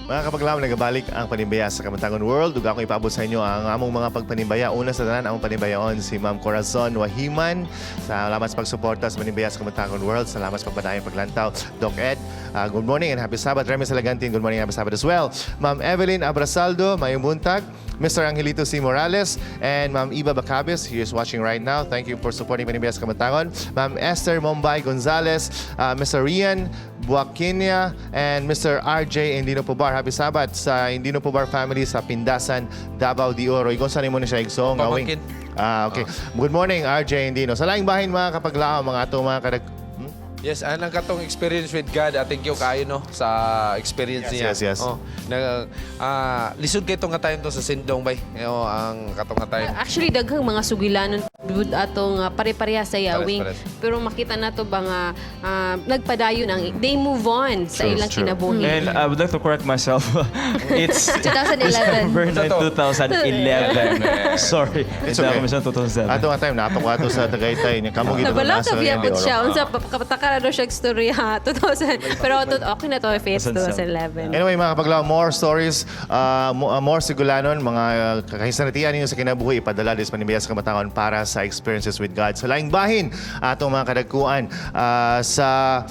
Speaker 5: Mga kapaglaom, nagabalik ang Panimbaya sa Kabuntagon World. Ug akong ipaabot sa inyo ang among mga pagpanimbaya. Una sa tanan, among panimbayaon si Ma'am Corazon Wahiman. Salamat sa pagsuporta sa Panimbaya sa Kabuntagon World. Salamat sa pagpadayon paglantaw. Doc Ed, good morning and happy Sabbath. Remy Salagantin, good morning and happy Sabbath as well. Ma'am Evelyn Abrasaldo, mayong buntag. Mr. Angelito C. Morales and Ma'am Iba Bacabes, he is watching right now. Thank you for supporting Panimbaya sa Kabuntagon. Ma'am Esther Mombay Gonzalez, Mr. Rian Buaquinia, and Mr. RJ Endino Pobar. Happy Sabbath sa Indino Pobar family sa Pindasan, Davao de Oro. Igon sa nimo ni siya igsoon nga wing.
Speaker 3: Pamangkin.
Speaker 5: Ah, okay. Good morning, RJ Indino. Sa laing bahin, mga kapaglaom, mga ato mga kadag.
Speaker 3: Yes, anang katong experience with God, thank you kaayo, no, sa experience niya.
Speaker 5: Yes.
Speaker 3: Oh, na lisod kay nga time to sa sindong bay. Oh, ang katong nga time.
Speaker 1: Actually, daghang mga sugilanon gud atong pare-pareha sa yawing.
Speaker 3: Pares-pares.
Speaker 1: Pero makita nato ba nga nagpadayon ang they move on sa ilang kinabuhi.
Speaker 4: And I would like to correct myself. It's
Speaker 2: 2011.
Speaker 4: December 9, 2011. Sorry.
Speaker 5: It's okay.
Speaker 4: It's 2007.
Speaker 5: Ato nga time napakwa ato sa Tagaytay niya. Kamo gid
Speaker 1: Nabalaw ka
Speaker 5: sa
Speaker 1: biya
Speaker 5: de
Speaker 1: pud
Speaker 5: Oro.
Speaker 1: siya. Unsa kapataka na daw siya istorya 2000. Pero okay na to if it's 2011.
Speaker 5: Anyway, mga kapaglaom, more stories, more sigulanon, mga kahisanatian ninyo sa kinabuhi, ipadala des Panimbiya sa Kamataon para sa experiences with God. Sa laing bahin, atong mga kadagkuan sa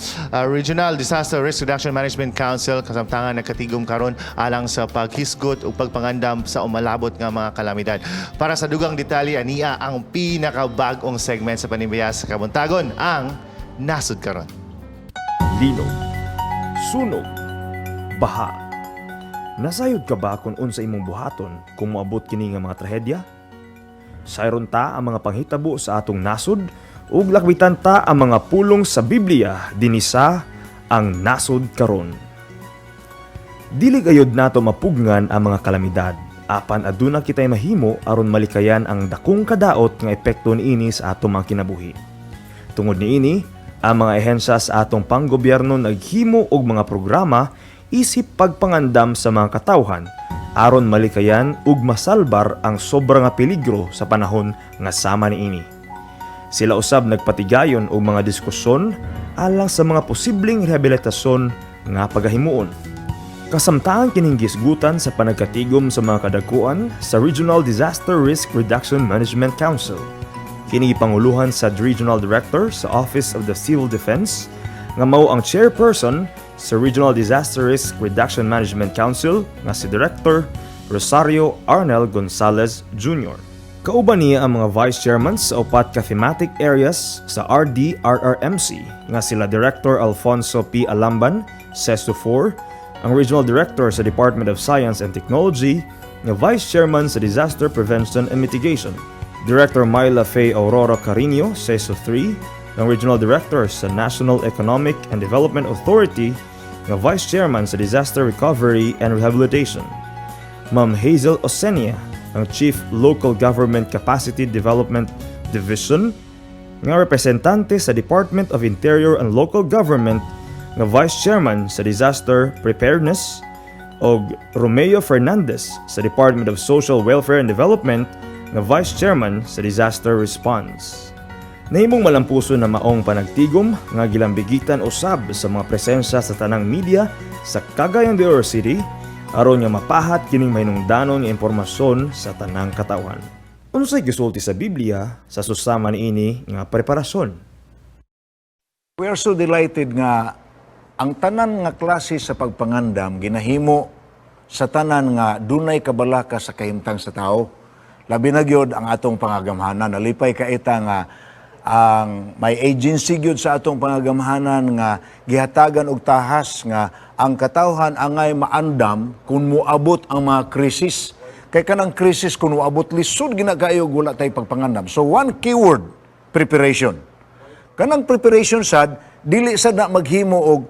Speaker 5: Regional Disaster Risk Reduction Management Council, kasamtangan nagkatigom karon alang sa paghisgot o pagpangandam sa umalabot nga mga kalamidad. Para sa dugang detalye, ania ang pinakabag-ong segment sa Panimbiya sa Kabuntagon, ang Nasud Karon.
Speaker 18: Linog, sunog, baha. Nasayod ka ba kung unsa imong buhaton kung moabot kini nga mga trahedya? Sayron ta ang mga panghitabo sa atong nasod ug lakbitan ta ang mga pulong sa Biblia dinhi sa Ang Nasod Karon. Dili gayud nato mapugngan ang mga kalamidad apan aduna kitay mahimo aron malikayan ang dakong kadaot nga epekto niini sa atong mga kinabuhi. Tungod niini, ang mga ehensya sa atong panggobyerno naghimo og mga programa isip pagpangandam sa mga katawhan aron malikayan ug masalbar ang sobra nga peligro sa panahon nga sama niini. Sila usab nagpatigayon og mga diskusyon alang sa mga posibleng rehabilitasyon nga pagahimuon. Kasamtangan kining gisgutan sa panagkatigom sa mga kadagkuan sa Regional Disaster Risk Reduction Management Council. Kini gipanguluhan sa Regional Director sa Office of the Civil Defense nga mao ang chairperson sa Regional Disaster Risk Reduction Management Council nga si Director Rosario Arnel Gonzalez Jr. Kauban niya ang mga vice chairman sa upat ka thematic areas sa RDRRMC nga sila Director Alfonso P. Alamban, CESO 4, ang Regional Director sa Department of Science and Technology nga Vice Chairman sa Disaster Prevention and Mitigation, Director Myla Faye Aurora Carino, CESO 3, ang Regional Director sa National Economic and Development Authority nga Vice Chairman sa Disaster Recovery and Rehabilitation. Ma'am Hazel Osenia, ang Chief Local Government Capacity Development Division, nga representante sa Department of Interior and Local Government nga Vice Chairman sa Disaster Preparedness, og Romeo Fernandez sa Department of Social Welfare and Development nga Vice Chairman sa Disaster Response. Nahimong malampuso na maong panagtigom nga gilambigitan usab sa mga presensya sa tanang media sa Cagayan de Oro City aron nga mapahat kining mahinungdanon nga impormasyon sa tanang katawhan. Unsay gisulti sa Biblia sa susama niini nga preparasyon?
Speaker 19: We are so delighted nga ang tanan nga klase sa pagpangandam ginahimo sa tanan nga dunay kabalaka sa kahimtang sa tao. Labi na gyud ang atong pangagamhanan. Nalipay ka ita nga ang may agency gyud sa atong pangagamhanan nga gihatagan og tahas nga ang katawhan angay maandam kung moabot ang mga krisis. Kay kanang krisis kung moabot, lisod gina kaayo wala tay pagpangandam. So one keyword, preparation. Kanang preparation sad, dili sad na maghimo og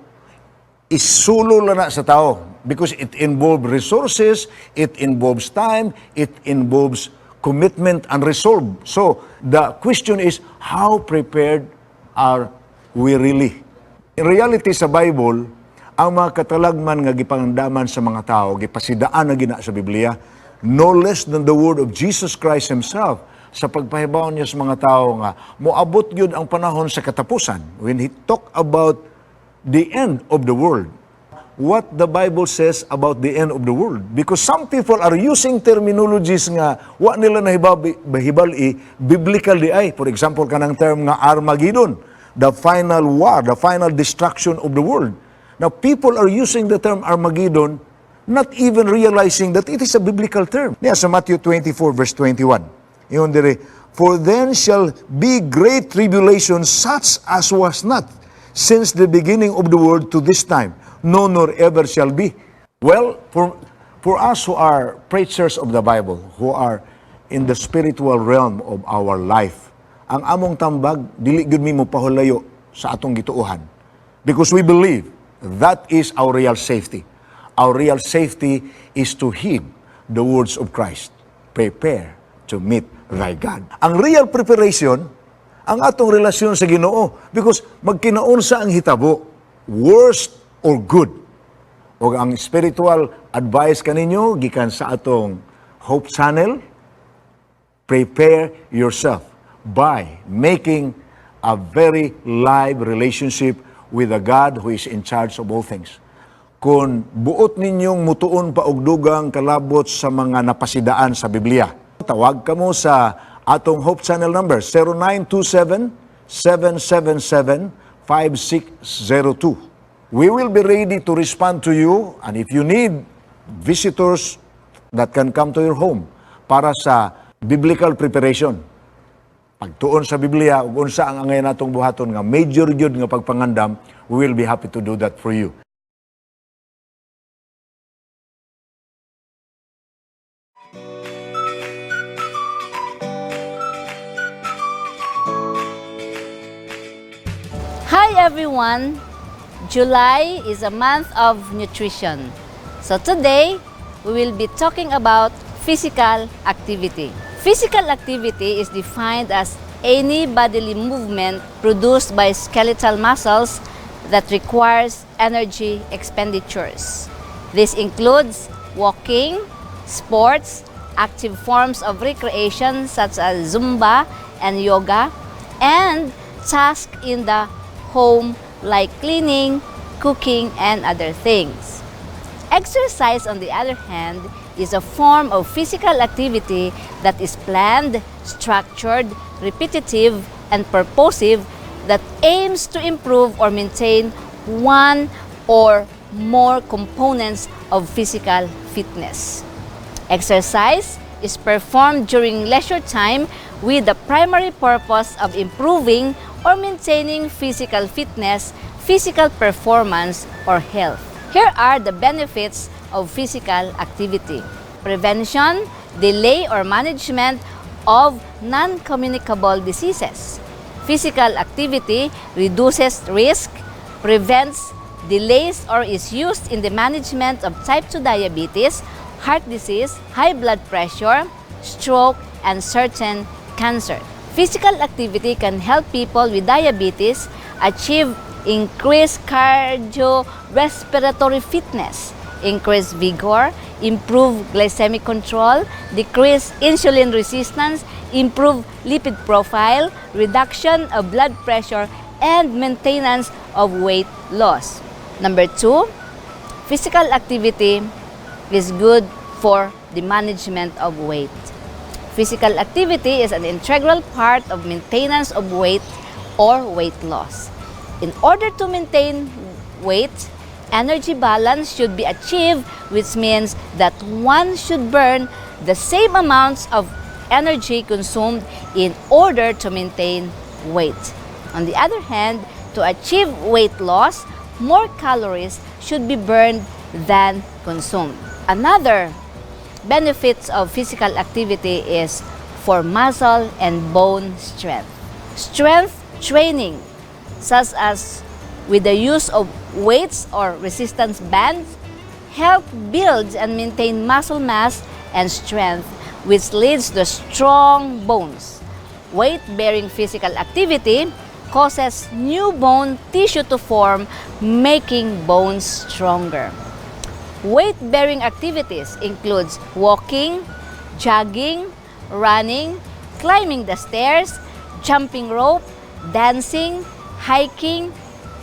Speaker 19: isulo lang na sa tao because it involves resources, it involves time, it involves commitment and resolve. So the question is, how prepared are we really? In reality, sa Bible, ang mga katalagman nga gipangandaman sa mga tao, gipasidaan na gina sa Biblia, no less than the word of Jesus Christ Himself sa pagpahibaw niya sa mga tao nga moabot gyud ang panahon sa katapusan when He talked about the end of the world. What the Bible says about the end of the world. Because some people are using terminologies nga wa nila nahibal-i biblical di ay. For example, kanang term nga Armageddon, the final war, the final destruction of the world. Now, people are using the term Armageddon not even realizing that it is a biblical term. Niya sa Matthew 24 verse 21. Ingon dire, "For then shall be great tribulation such as was not since the beginning of the world to this time, no nor ever shall be." Well, for us who are preachers of the Bible, who are in the spiritual realm of our life, ang among tambag, dili gyud mi mo pahulayo sa atong gituohan. Because we believe that is our real safety. Our real safety is to heed the words of Christ. Prepare to meet thy God. Ang real preparation, ang atong relasyon sa Ginoo, because magkinaunsa ang hitabo, worst or good. O ang spiritual advice kaninyo gikan sa atong Hope Channel, prepare yourself by making a very live relationship with the God who is in charge of all things. Kung buot ninyong mutuon pa og dugang kalabot sa mga napasidaan sa Biblia, tawag kamo sa atong Hope Channel number 0927 777 5602. We will be ready to respond to you, and if you need visitors that can come to your home para sa biblical preparation, pagtuon sa Biblia ug unsa ang angay natong buhaton nga major gyud nga pagpangandam, we will be happy to do that for you.
Speaker 20: Hi everyone! July is a month of nutrition. So today, we will be talking about physical activity. Physical activity is defined as any bodily movement produced by skeletal muscles that requires energy expenditures. This includes walking, sports, active forms of recreation such as Zumba and yoga, and tasks in the home like cleaning, cooking, and other things. Exercise, on the other hand, is a form of physical activity that is planned, structured, repetitive, and purposive that aims to improve or maintain one or more components of physical fitness. Exercise is performed during leisure time with the primary purpose of improving or maintaining physical fitness, physical performance, or health. Here are the benefits of physical activity: prevention, delay, or management of non-communicable diseases. Physical activity reduces risk, prevents delays, or is used in the management of type 2 diabetes, heart disease, high blood pressure, stroke, and certain cancer. Physical activity can help people with diabetes achieve increased cardiorespiratory fitness, increase vigor, improve glycemic control, decrease insulin resistance, improve lipid profile, reduction of blood pressure, and maintenance of weight loss. Number two, physical activity is good for the management of weight. Physical activity is an integral part of maintenance of weight or weight loss. In order to maintain weight, energy balance should be achieved, which means that one should burn the same amounts of energy consumed in order to maintain weight. On the other hand, to achieve weight loss, more calories should be burned than consumed. Another benefits of physical activity is for muscle and bone strength. Strength training, such as with the use of weights or resistance bands, help build and maintain muscle mass and strength, which leads to strong bones. Weight bearing physical activity causes new bone tissue to form, making bones stronger. Weight-bearing activities includes walking, jogging, running, climbing the stairs, jumping rope, dancing, hiking,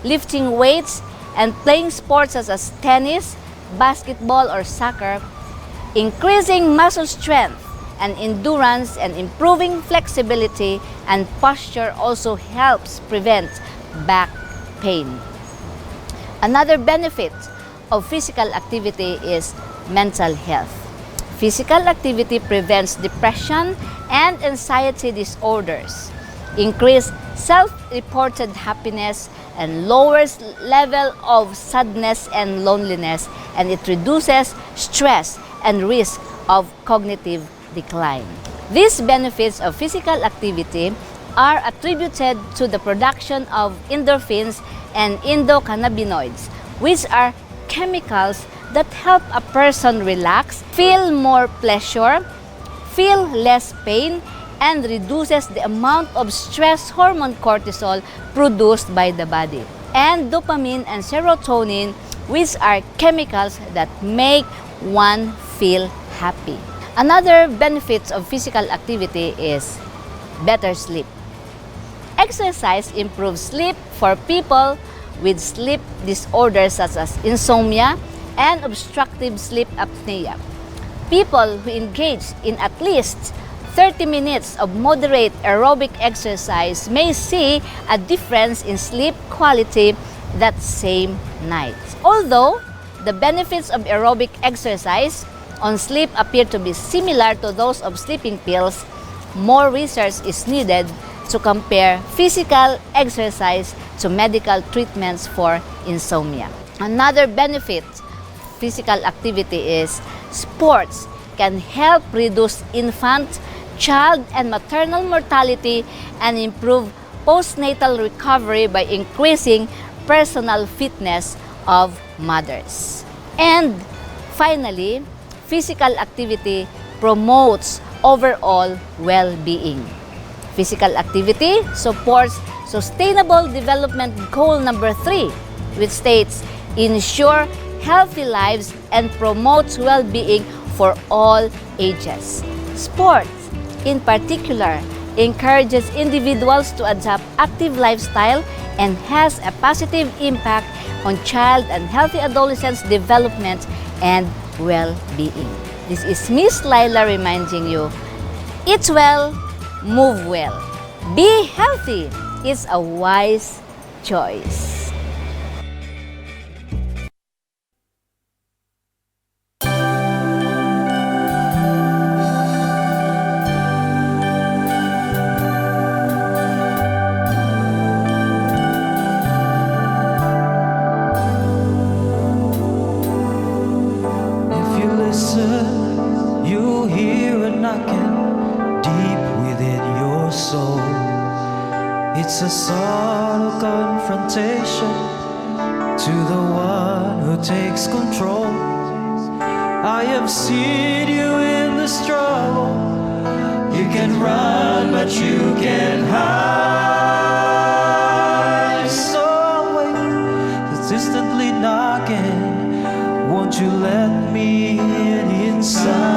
Speaker 20: lifting weights, and playing sports such as tennis, basketball, or soccer, increasing muscle strength and endurance and improving flexibility and posture also helps prevent back pain. Another benefit of physical activity is mental health. Physical activity prevents depression and anxiety disorders. increase self-reported happiness, and lowers level of sadness and loneliness, and it reduces stress and risk of cognitive decline. These benefits of physical activity are attributed to the production of endorphins and endocannabinoids, which are chemicals that help a person relax, feel more pleasure, feel less pain, and reduces the amount of stress hormone cortisol produced by the body. And dopamine and serotonin, which are chemicals that make one feel happy. Another benefit of physical activity is better sleep. Exercise improves sleep for people with sleep disorders such as insomnia and obstructive sleep apnea. People who engage in at least 30 minutes of moderate aerobic exercise may see a difference in sleep quality that same night. Although the benefits of aerobic exercise on sleep appear to be similar to those of sleeping pills, more research is needed to compare physical exercise to medical treatments for insomnia. Another benefit physical activity is sports can help reduce infant, child, and maternal mortality and improve postnatal recovery by increasing personal fitness of mothers. And finally, physical activity promotes overall well-being. Physical activity supports Sustainable Development Goal number 3, which states, ensure healthy lives and promotes well-being for all ages. Sports, in particular, encourages individuals to adopt active lifestyle and has a positive impact on child and healthy adolescents' development and well-being. This is Miss Laila reminding you, eat well, move well. Be healthy. It's a wise choice.
Speaker 8: If you listen, you'll hear a knocking deep within your soul. It's a subtle confrontation to the one who takes control. I have seen you in the struggle. You can run, but you can't hide. So wait, persistently knocking. Won't you let me in inside?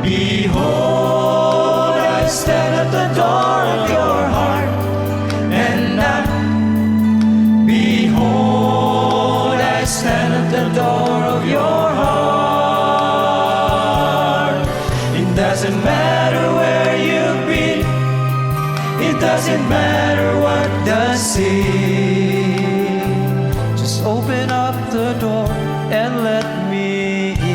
Speaker 8: Behold, I stand at the door of your heart and knock. Behold, I stand at the door of your heart. It doesn't matter where you've been, it doesn't matter what the sea. Just open up the door and let me in.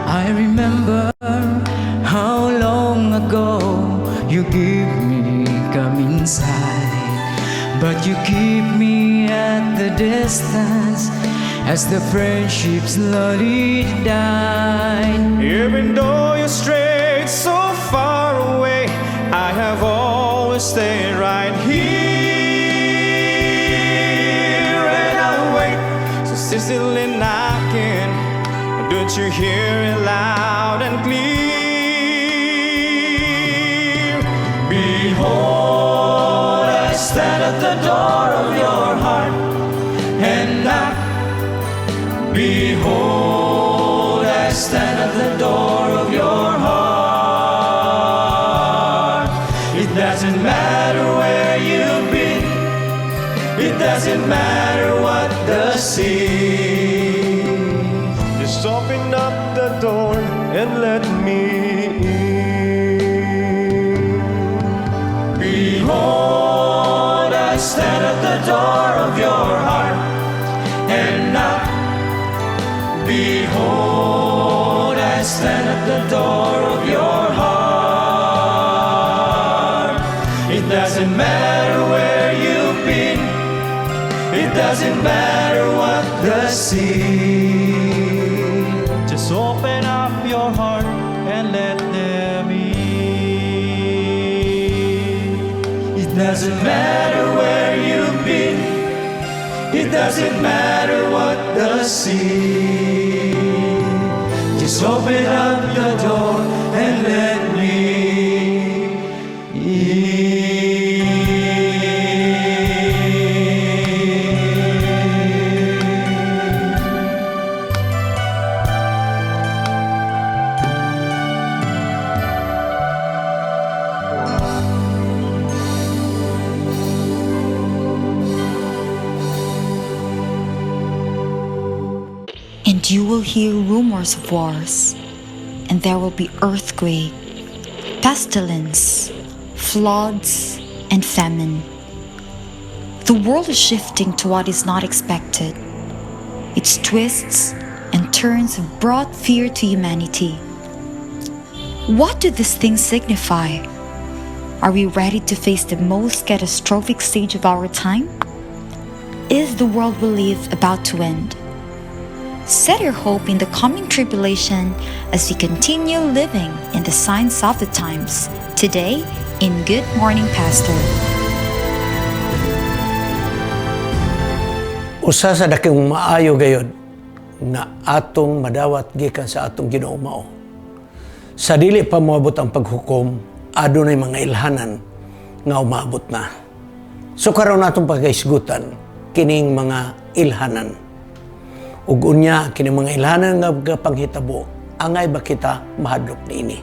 Speaker 8: I remember how long ago you gave me come inside, but you keep me at the distance as the friendship slowly died.
Speaker 21: Even though you strayed so far away, I have always stayed right here. And I wait, so persistently knocking. Don't you hear it loud and clear? Behold, I stand at the door of your heart and knock. Behold, I stand at the door of your heart. It doesn't matter where you've been, it doesn't matter what the sea.
Speaker 8: Just open up the door and let me in.
Speaker 21: Behold, I stand at the door of your heart and knock.
Speaker 8: Behold, I stand at the door of your heart. It doesn't matter where you've been, it doesn't matter what the sin. Just open up your heart and let them in. It doesn't matter where you've been, it doesn't matter what the sin. Just open up the door and let me
Speaker 7: And you will hear rumors of wars, and there will be earthquake, pestilence, floods, and famine. The world is shifting to what is not expected. Its twists and turns have brought fear to humanity. What do these things signify? Are we ready to face the most catastrophic stage of our time? Is the world we live about to end? Set your hope in the coming tribulation as we continue living in the signs of the times. Today, in Good Morning Pastor.
Speaker 22: Usa sa dakong maayo gayod nga atong madawat gikan sa atong Ginoo mao. Sa dili pa moabot ang paghukom, adunay mga ilhanan nga umaabot na. So karon atong pagkaisgutan kining mga ilhanan. Ug unya kining mga ilhanan nga panghitabo, angay ba kita mahadlok niini?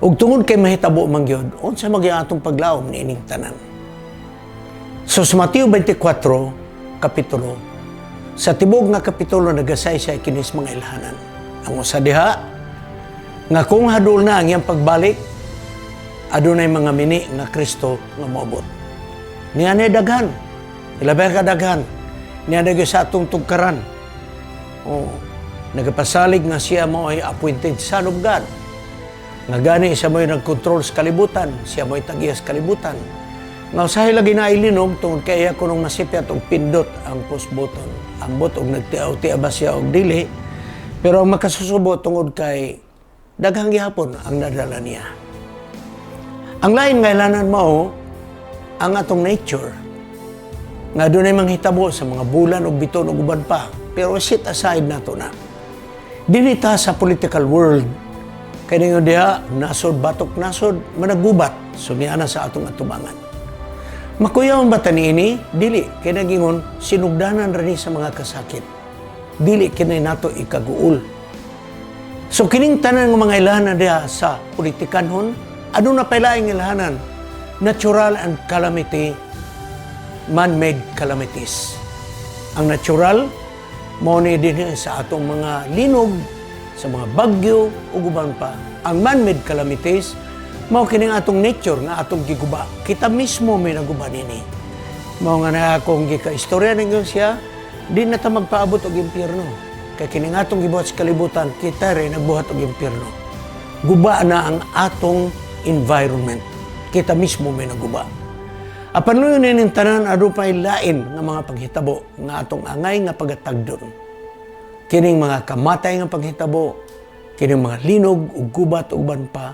Speaker 22: Ug tungod kay mahitabo man gyud, unsa man gyud atong paglaom niining tanan? So sa Mateo 24 kapitulo, sa tibok nga kapitulo nagasaysay kinis mga ilhanan. Ang usa diha nga kung hadol na ang iyang pagbalik, adunay mga mini nga Kristo nga moabot. Niya na daghan, ilabay ka daghan. Niya na sa atong tugkaran. O, nagapasalig nga siya mo ay appointed son of God. Nga gani siya mo'y nagkontrol sa kalibutan, siya mo'y tag-iya sa kalibutan. Nga usahay lagi na ilinog tungod kay iya kunong masipyat og pindot ang push button. Ambot og nagtiaw-tia ba siya og dili, pero ang makasusubo tungod kay daghang gihapon ang nadala niya. Ang lain nga ilanan mao ang atong nature. Nga dunay manghitabo sa mga bulan ug biton ug uban pa, pero set aside nato na. Dili ta sa political world kay ningon diha nasod batok nasod managubat, so niana sa atong atubangan. Makuyaw ba ta niini? Dili kay nagingon sinugdanan ra ni sa mga kasakit. Dili kini nato ikaguol. So kining tanan nga mga ilhanan diha sa politikanhon, aduna pa laing ilhanan, natural and calamity, man-made calamities. Ang natural mao ni dinhi sa atong mga linog, sa mga bagyo ug uban pa. Ang man-made calamities mao kining atong nature nga atong giguba. Kita mismo may naguba nini. Mao nga na akong gikaistorya ninyo siya, di na ta magpaabot og impyerno. Kay kining atong gibuhat sa kalibutan, kita rin nagbuhat og impyerno. Guba na ang atong environment. Kita mismo may naguba. Apan luyon nining tanan, adu pa'y lain nga mga paghitabo nga atong angay nga pagatagdon. Kining mga kamatay nga paghitabo, kining mga linog ug gubat ug uban pa,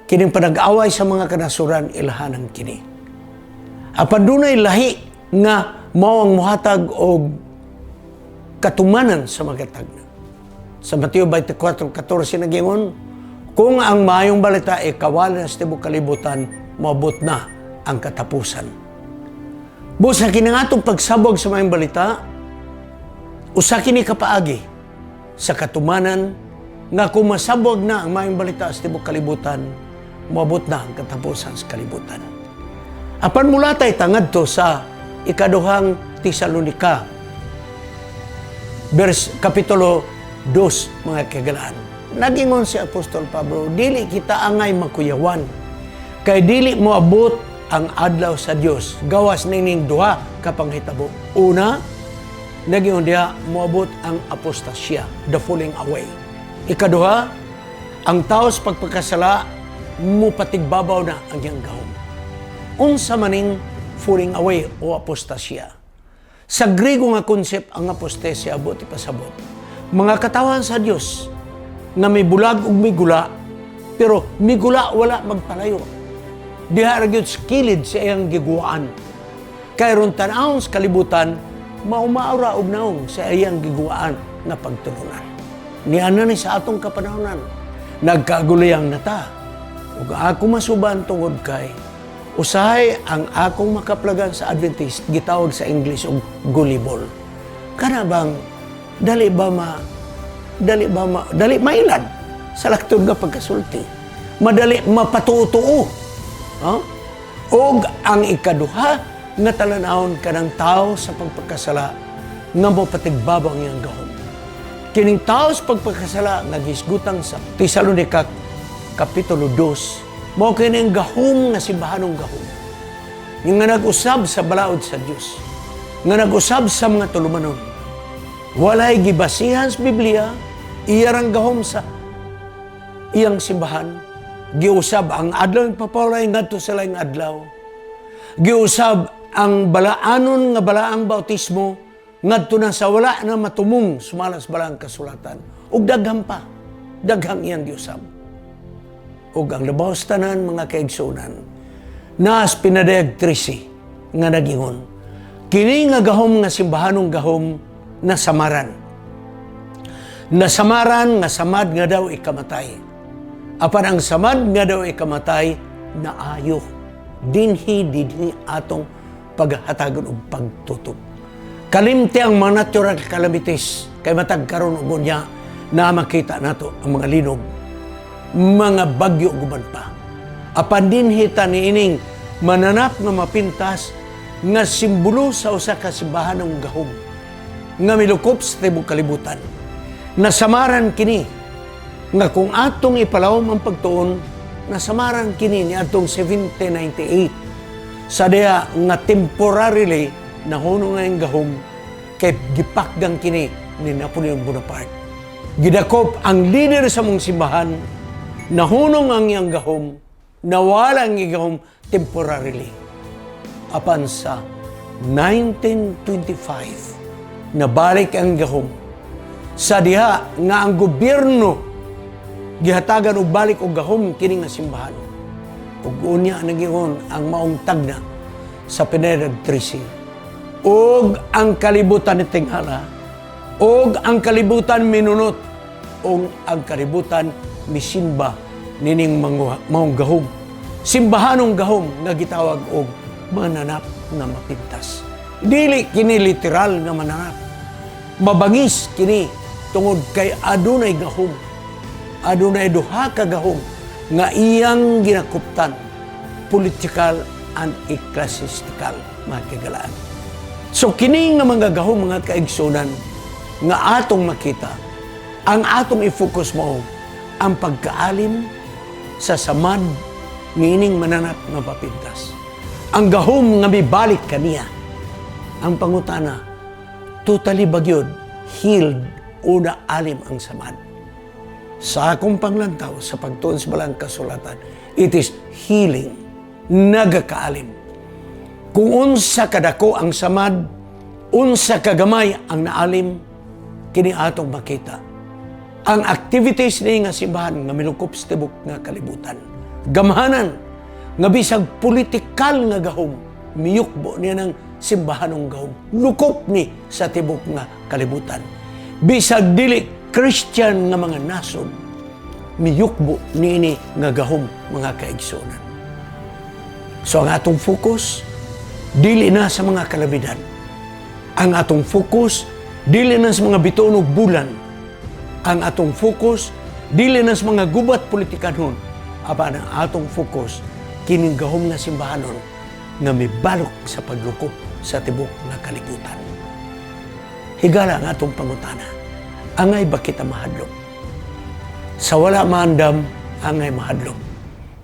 Speaker 22: kining panag-away sa mga kanasuran, ilhanan kini. Apan dunay lahi nga mao ang muhatag og katumanan sa mga tagna. Sa Mateo 24:14 nagingon, kung ang maayong balita ay kawalan sa tibok kalibutan, moabot na ang katapusan. Busa kini nga atong pagsabog sa maayong balita, usa kini kapaagi sa katumanan nga kung masabog na ang maayong balita sa tibok kalibutan, moabot na ang katapusan sa kalibutan. Apan mulatay tangadto sa ikaduhang Tesalonika, verse kapitulo 2, mga kagalaan. Nagingon si Apostol Pablo, dili kita angay makuyawan, kay dili moabot ang adlaw sa Dios gawas nining duha ka panghitabo. Una, Nagingon diha, moabot ang apostasya, the falling away. Ikaduha, ang tao sa pagpakasala, mupatigbabaw na ang iyang gahom. Unsa maning falling away o apostasya? Sa Grigo nga concept, ang apostasya, abot ipasabot, mga katawan sa Dios nga may bulag ug may gula, pero migula wala magpalayo. Diha ra gyud sa kilid sa iyang giguan. Kay ron tan-awon sa kalibutan, maumaura og naong sa iyang giguan nga pagtulunan. Niana ni sa atong kapanahonan, nagkaguliyang nata. Ug ako masuban tungod kay usahay ang akong makaplagan sa Adventist gitawag sa English og gullible. Kana bang dali ba ma dali mailad sa laktod nga pagkasulti? Madali mapatuo-tuo. Ha? Og ang ikaduha nga talan-awon kanang tao sa pagpakasala nga mopatigbabaw ang iyang gahom. Kining tao sa pagpakasala nga gisgutang sa Tesalonica Kapitulo 2, mao kini ang gahom nga simbahanong gahom. Yung nga nag-usab sa balaod sa Dios, nga nag-usab sa mga tulumanon. Walay gibasihan sa Biblia, iyarang gahom sa iyang simbahan. Giusab ang adlaw ng papawalay ngadto sa laing adlaw. Giusab ang balaanon nga balaang bautismo ngadto na sa wala na matumong sumala sa balaang kasulatan. Ug daghan pa, daghang iyang giusab. Ug ang labaw sa tanan, mga kaigsunan, naas Pinadayag 13 nga nagingon, kini nga gahom nga simbahanong gahom nasamaran. Nasamaran nga samad nga daw ikamatay. Apan ang samad nga daw ikamatay naayo. Dinhi dinhi atong paghatagon og pagtutob. Kalimti ang mga natural calamities kay matag karon og unya na makita nato ang mga linog, mga bagyo ug uban pa. Apan dinhi ta niining mananap nga mapintas nga simbolo sa usa ka simbahan ng gahom nga milukop sa tibok kalibutan. Nasamaran kini nga kung atong ipalawom ang pagtuon, nasamaran kini ni atong 1798 sa diha nga temporarily nahunong nga ang gahom kay gipakgang kini ni Napoleon Bonaparte. Gidakop ang leader sa mong simbahan, nahunong ang iyang gahom, nawala ang iyang gahom temporarily. Apan sa 1925, nabalik ang gahom sa diha nga ang gobyerno gihatagan og balik og gahom kini nga simbahan. Ug unya nagingon ang maong tagna sa Pinedad 13. Ug ang kalibutan ni tinghala, ug ang kalibutan minunot, ug ang kalibutan misimba nining maong gahom. Simbahanong gahom nga gitawag og mananap nga mapintas. Dili kini literal nga mananap. Mabangis kini tungod kay adunay gahom. Adunay duha ka gahom nga iyang ginakuptan, political and ecclesiastical, mga kagalaan. So kini nga mga gahom, mga kaigsunan, nga atong makita, ang atong i-focus mo ang pagkaalim sa samad niining mananap nga mapintas. Ang gahom nga mibalik kaniya. Ang pangutana, totally ba gyud healed o naalim ang samad? Sa akong panglantaw sa pagtuon sa balang kasulatan, it is healing, nagakaalim. Kung unsa kadako ang samad, unsa kagamay ang naalim, kini atong makita. Ang activities ni nga simbahan nga milukop sa tibok nga kalibutan. Gamhanan nga bisag politikal nga gahom, miyukbo niya ng simbahanong gahom. Lukop ni sa tibok nga kalibutan. Bisag dili Christian nga mga nasod, miyukbo niini nga gahom, mga kaigsunan. So ang atong focus, dili na sa mga kalamidad. Ang atong focus, dili na sa mga bituon ug bulan. Ang atong focus, dili na sa mga gubat politikanon. Apan ang atong focus, kining gahom nga simbahanon nga mibalok sa paglukop sa tibok nga kalibutan. Higala ang atong pangutana. Angay ba kita mahadlok? Sa wala maandam, angay mahadlok.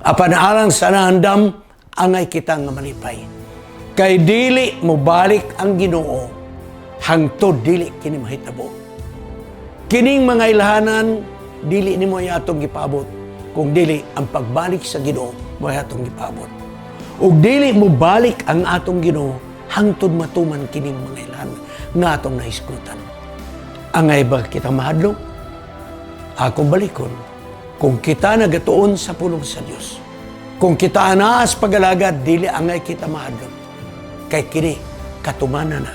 Speaker 22: Apan alang sa naandam, angay kita nga malipay. Kay dili mobalik ang Ginoo Hangtod dili kini mahitabo. Kining mga ilhanan dili nimo atong gipaabot kung dili ang pagbalik sa Ginoo mo atong gipaabot. Ug dili mo balik ang atong Ginoo hangtod matuman kining mga ilhanan nga atong nahisgutan. Angay ba kita mahadlok? Akong balikon, kung kita nagatuon sa pulong sa Dios, kung kita anaas pagalagad, dili angay kita mahadlok. Kay kini katumanan na.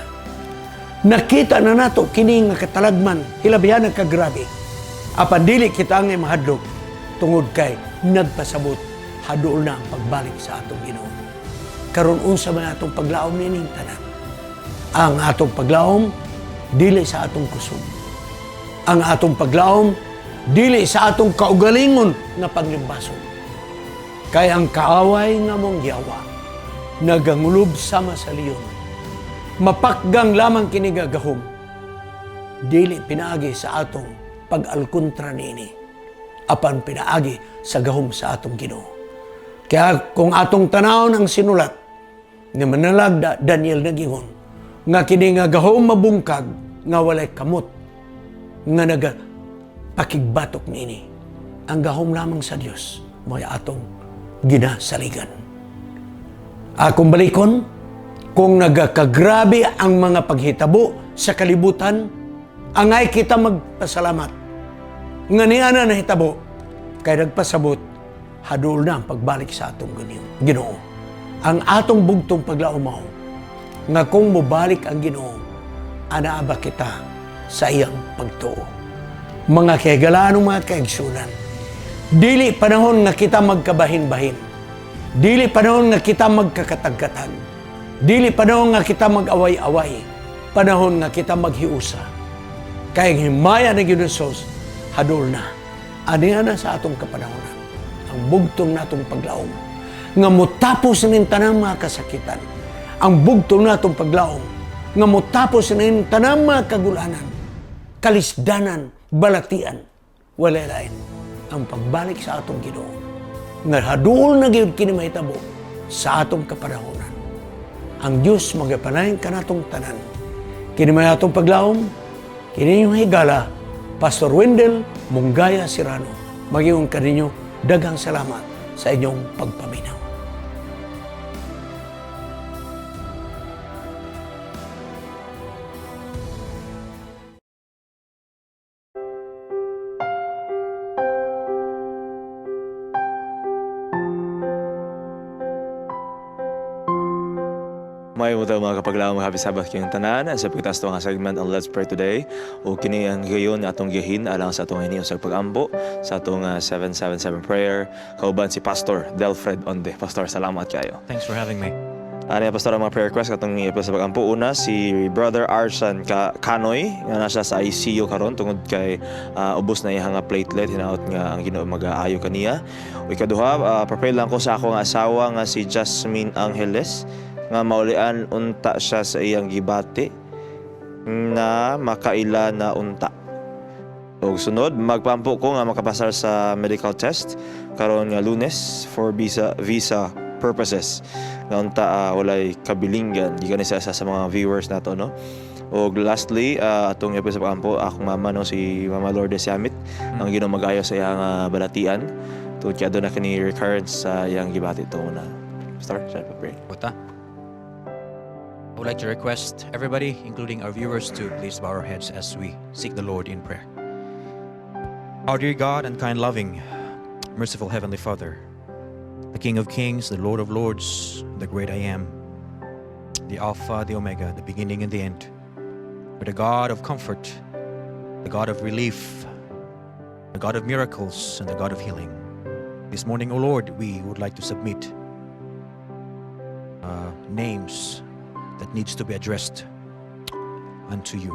Speaker 22: Nakita na nato kini nga katalagman, hilabihan ang kagrabe. Apan dili kita angay mahadlok tungod kay nagpasabot haduol na ang pagbalik sa atong Ginoo. Karon unsa man atong paglaom nining tanan? Ang atong paglaom dili sa atong kusog. Ang atong paglaom dili sa atong kaugalingon nga paglimbason. Kay ang kaaway nga mong yawa nagangulob sama sa leon. Mapakgang lamang kini gagahom. Dili pinaagi sa atong pag-alkontra niini, apan pinaagi sa gahom sa atong Ginoo. Kaya kung atong tanawon ang sinulat ni Manalagda Daniel nagingon nga kini nga gahom mabungkag nga walay kamot nga nagapakigbatok niini. Ang gahom lamang sa Dios mo'y atong ginasaligan. Akong balikon, kung nagakagrabe ang mga paghitabo sa kalibutan, angay kita magpasalamat. Nga niya na nahitabo, kay nagpasabot, hadul na ang pagbalik sa atong Ginoo. Ang atong bugtong paglaom, nga kung mobalik ang Ginoo, anaa ba kita sa iyang pagtuo. Mga kahigalaan, mga kaigsunan, dili panahon nga kita magkabahin-bahin. Dili panahon nga kita magkakatagkatag. Dili panahon nga kita mag-away-away. Panahon nga kita maghiusa. Kay ang himaya ng Ginoo Jesus, hadol na. Aniya na sa atong kapanahonan. Ang bugtong natong paglaom. Nga motapos ning tanang mga kasakitan. Ang bugtong natong paglaom. Nga motapos ning tanang mga kagulanan. Kalisdanan, balatian. Walay lain. Ang pagbalik sa atong Ginoo. Nga haduol na gyud kini mahitabo sa atong kapanahonan. Ang Dios magapanahin kanatong tanan. Kini may atong paglaom, kini inyong higala, Pastor Wendell Mongaya Serrano. Magiung kaninyo daghang salamat sa inyong pagpaminaw.
Speaker 4: May mo mga kapaglaom, happy Sabbath kayong tanan. Sa pagkatapos nga segment ang Let's Pray Today. O kini ang gayon atong gihin alang sa atong hiniyon sa pag-ampo sa atong 777 prayer. Kauban si Pastor Delfred Onde. Pastor, salamat kayo.
Speaker 11: Thanks for having me.
Speaker 4: Ano Pastor, ang mga prayer request katong i sa pag-ampo. Una, si Brother Arsan Kanoy nga nasa sa ICU karon tungod kay ubos na iyang nga platelet, hinaot nga ang Ginoo mag-aayo kaniya. O ikaduha, prepare lang ko sa akong asawa nga si Jasmine Angeles nga maulian unta siya sa iyang gibati na makaila na unta. Og sunod, magpampo ko nga makapasar sa medical test karon nga Lunes for visa purposes. Nga unta walay kabilinggan gikan ni sa isa sa mga viewers nato, no. Og lastly, atong episode sa pampo akong mama, no, si Mama Lourdes Yamit, ang Ginoo mag-ayo sa iyang balatian tungod kay aduna kini recurrence sa iyang gibati to una. Pastor, shall we pray?
Speaker 11: Buta. I would like to request everybody, including our viewers, to please bow our heads as we seek the Lord in prayer. Our dear God and kind, loving, merciful Heavenly Father, the King of Kings, the Lord of Lords, the great I Am, the Alpha, the Omega, the beginning and the end, for the God of comfort, the God of relief, the God of miracles, and the God of healing. This morning, O Lord, we would like to submit names that needs to be addressed unto you.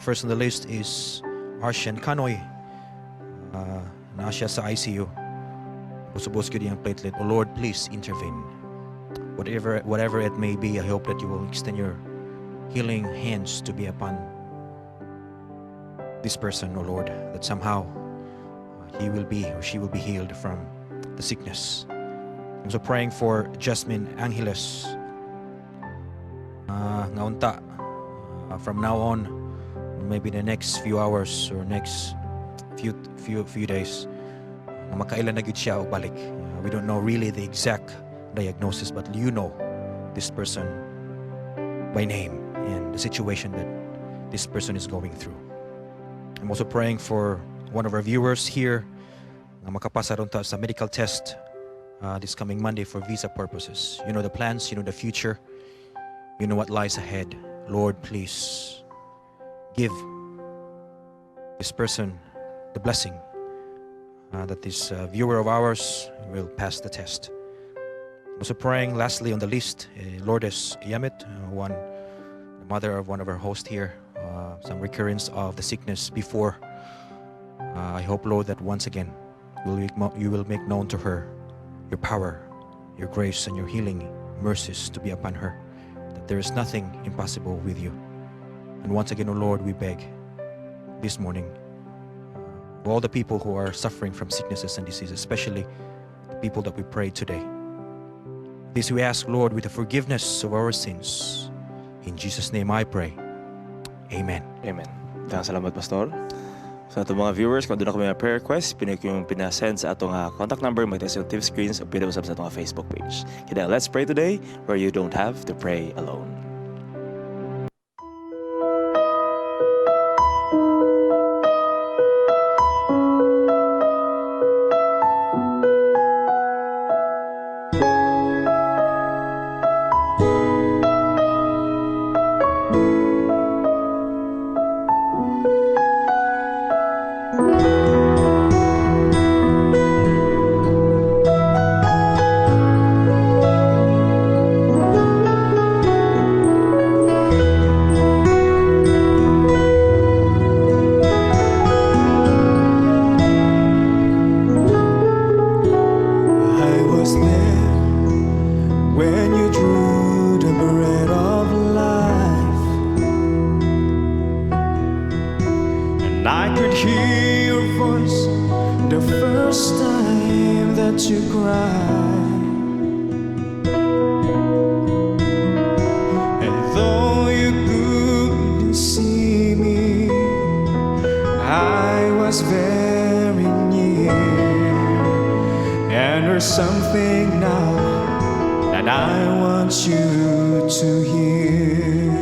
Speaker 11: First on the list is Arshen Kanoy. Naa siya sa ICU. Ubos gyud iyang platelet. O Lord, please intervene. Whatever it may be, I hope that you will extend your healing hands to be upon this person, O Lord, that somehow he will be or she will be healed from the sickness. I'm also praying for Jasmine Angeles. Nga unta, from now on, maybe the next few hours or next few days, nga makaila na gyud siya og balik. We don't know really the exact diagnosis, but you know this person by name and the situation that this person is going through. I'm also praying for one of our viewers here nga makapasa ron ta sa medical test this coming Monday for visa purposes. You know the plans, you know the future, you know what lies ahead. Lord, please give this person the blessing that this viewer of ours will pass the test. I'm also praying lastly on the list, Lourdes Yamit, one, the mother of one of our hosts here, some recurrence of the sickness before. I hope, Lord, that once again you will make known to her your power, your grace, and your healing mercies to be upon her, that there is nothing impossible with you. And once again, O Lord, we beg this morning for all the people who are suffering from sicknesses and diseases, especially the people that we pray today. This we ask, Lord, with the forgiveness of our sins. In Jesus' name I pray. Amen.
Speaker 4: Amen. Daghang salamat, Pastor. Sa atong mga viewers, kung duna kamoy mga prayer request, pwede kayong pinasend sa atong contact number, makita sa TV screens, o pwede usab sa atong Facebook page. Kaya let's pray today where you don't have to pray alone.
Speaker 8: I was there when you drew the bread of life, and I could hear your voice the first time that you cried. And though you couldn't see me, I was very near. And there's something now that I want you to hear.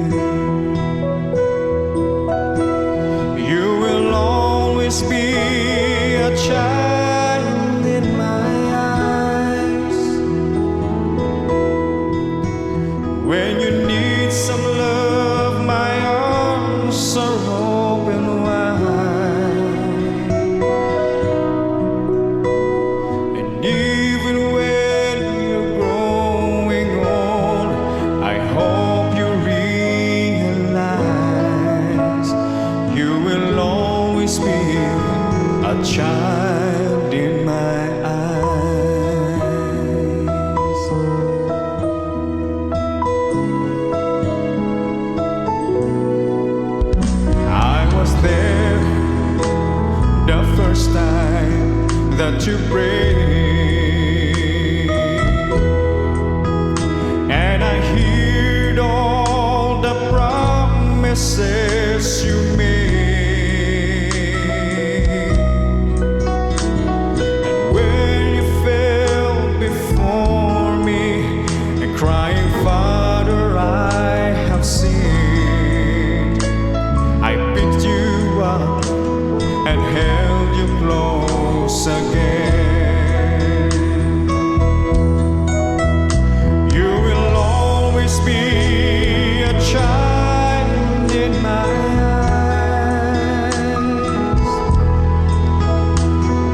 Speaker 8: You will always be a child in my eyes. When you need some love, my arms are open wide. And even when you're growing old, I hope you realize you will always be a child in my eyes. I was there the first time that you prayed, and I heard all the promises you made. And when you fell before me and crying, "Father, I have sinned," I picked you up and held you close again. You will always be a child in my eyes.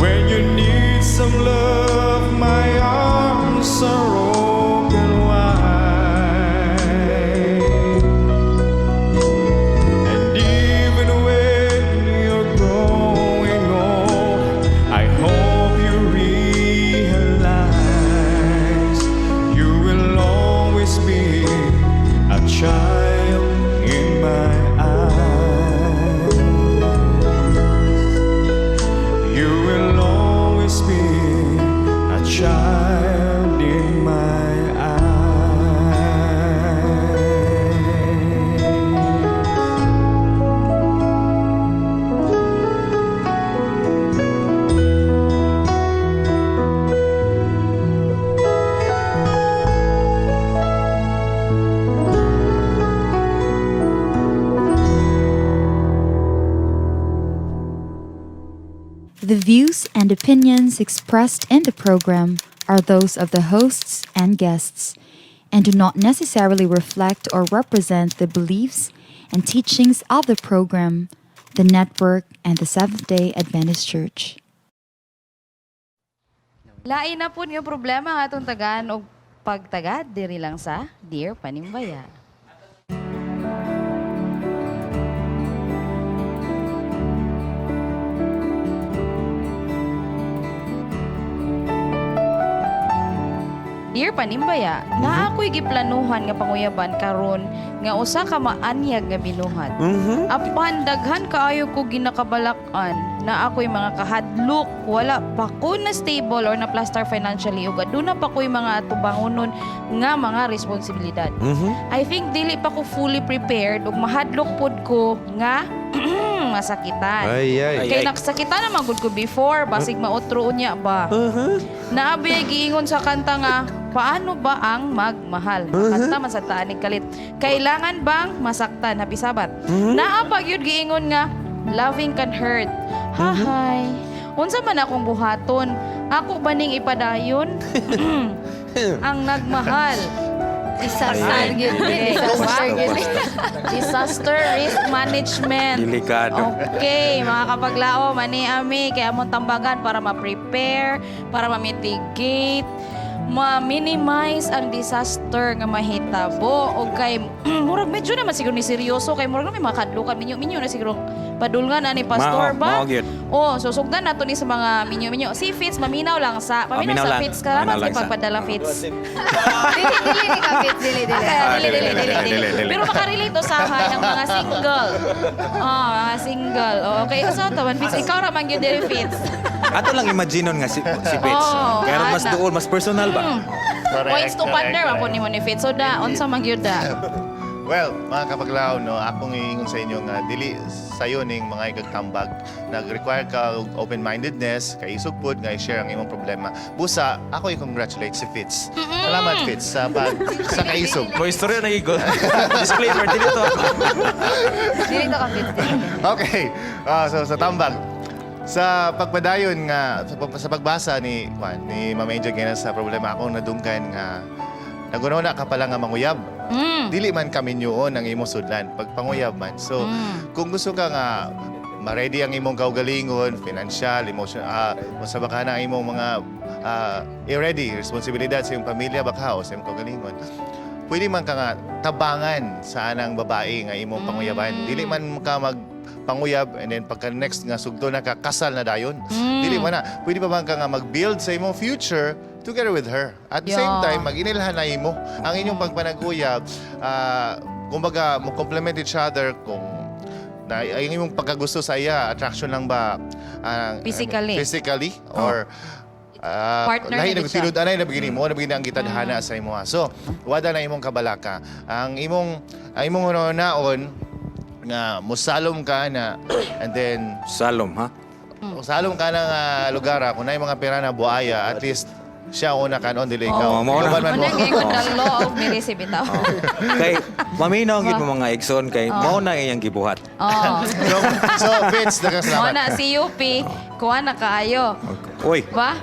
Speaker 8: When you need some love, my arms are open wide. And even when you're growing old, I hope
Speaker 7: The views and opinions expressed in the program are those of the hosts and guests and do not necessarily reflect or represent the beliefs and teachings of the program, the network, and the Seventh day Adventist Church.
Speaker 2: Lain na po nga problema nga atong tagaan og pagtagad diri lang sa Dear Panimbaya. Dear Panimbaya, naa ako'y giplanuhan nga panguyaban karon nga usa ka maanyag nga binuhat. Apan daghan kaayo ko ginakabalak-an na ako'y mga kahadlok, wala pa ko na stable or na plaster financially ug aduna pa ko'y mga atubangonon nga mga responsibilidad. I think dili pa ko fully prepared ug mahadlok pod ko nga masakitan.
Speaker 3: Ay, ay.
Speaker 2: Kay
Speaker 3: Ay.
Speaker 2: nakasakitan naman gud ko before, basig maotro unya ba. Naabi giingon sa kanta nga paano ba ang magmahal? Kanta man sa taanig kalit. Kailangan bang masaktan? Happy Sabat. Naa pa gyud giingon nga loving can hurt. Hahay. Unsa man akong buhaton? Ako ba ning ipadayon? Ang nagmahal.
Speaker 20: Disaster gyud. Disaster gyud.
Speaker 2: Disaster risk management.
Speaker 16: Delikado.
Speaker 2: Okay, mga kapaglao, mani ami kaya among tambagan para ma-prepare, para ma-mitigate, ma-minimize ang disaster nga mahitabo o kay murag medyo naman siguro ni seryoso kay murag na may mga kadlukan minyo minyo na siguro padulngan ani pastor
Speaker 16: Mao,
Speaker 2: ba?
Speaker 16: mao gyud.
Speaker 2: Oh, susugdan nato ni sa mga minyo-minyo. Si Fitz maminaw lang sa paminaw
Speaker 16: Maminaw
Speaker 2: sa
Speaker 16: lang.
Speaker 2: Fitz karamat
Speaker 16: Maminaw lang
Speaker 2: si
Speaker 16: sa-
Speaker 2: pagpadala Fitz.
Speaker 20: Dili, dili ni ka, Fitz. Dili, dili.
Speaker 2: Ah, dili, dili,
Speaker 5: dili,
Speaker 2: dili,
Speaker 5: dili, dili.
Speaker 2: Pero makarelate usahay ang mga single. Oh, mga single. Oh, okay, so tawan Fitz, ikaw ra man gyud diri Fitz.
Speaker 11: Ato lang imagineon nga si Fitz.
Speaker 2: Oo,
Speaker 11: Kaya mas
Speaker 2: ana.
Speaker 11: duol, mas personal ba?
Speaker 2: Points to partner man po nimo ni Fitz. So da, unsa man gyud da?
Speaker 5: Well, mga kapaglaw, no, akong iingon sa inyo nga dili sayo ning mga ikagtambag. Nag-require ka og open-mindedness, kay isog pud nga i-share ang imong problema. Busa, ako i-congratulate si Fitz. Salamat Fitz sa pag sa kaisog.
Speaker 11: Mo istorya na igo. Disclaimer dili to.
Speaker 20: Dili to ka, Fitz.
Speaker 5: Okay. So sa tambag sa pagpadayon nga sa pagbasa ni Juan, ni Ma'am Angel Gena sa problema akong nadunggan nga nagunaw na ka pala nga manguyab. Dili man kami yun ang imong sudlan pag panguyab man. So kung gusto ka nga ma-ready ang imong kaugalingon, financial, emotional, unsa baka na ang imong mga i-ready, responsibilidad sa imong pamilya baka o sa imong kaugalingon. Pwede man ka nga tabangan sa anang babae nga imong panguyaban. Dili man ka mag panguyab and then pagka next nga sugto na ka kasal na dayon. Dili man na. Pwede pa man ka nga mag-build sa imong future together with her. At the same
Speaker 2: Yeah.
Speaker 5: time, mag-inilhan na imo ang inyong pagpanaguyab. Kumbaga, mo complement each other kung na ay ang imong pagkagusto sa iya, attraction lang ba
Speaker 2: Physically.
Speaker 5: Physically or
Speaker 2: Partner
Speaker 5: lahi
Speaker 2: na
Speaker 5: na
Speaker 2: gid siya.
Speaker 5: tinud anay na bigini mo na bigini ang gitadhana sa imo. So, wada na imong kabalaka. Ang imong hunaon nga musalom ka na and then
Speaker 11: Salom ha.
Speaker 5: Musalom ka na nga lugar ah, kung naay mga pera na buaya at least siya una kanon dili ikaw.
Speaker 11: Oh, mao na.
Speaker 5: Ikaw ba man mo?
Speaker 2: Unang giingon the law of Mirisi bitaw.
Speaker 11: Kay maminaw gid mo mga igsoon kay
Speaker 2: Oh.
Speaker 11: mao na iyang gibuhat.
Speaker 2: Oh.
Speaker 5: So, Fitz, daghang
Speaker 2: Mo
Speaker 5: salamat.
Speaker 2: na si UP, kuha na kaayo.
Speaker 11: Uy,
Speaker 2: Ba?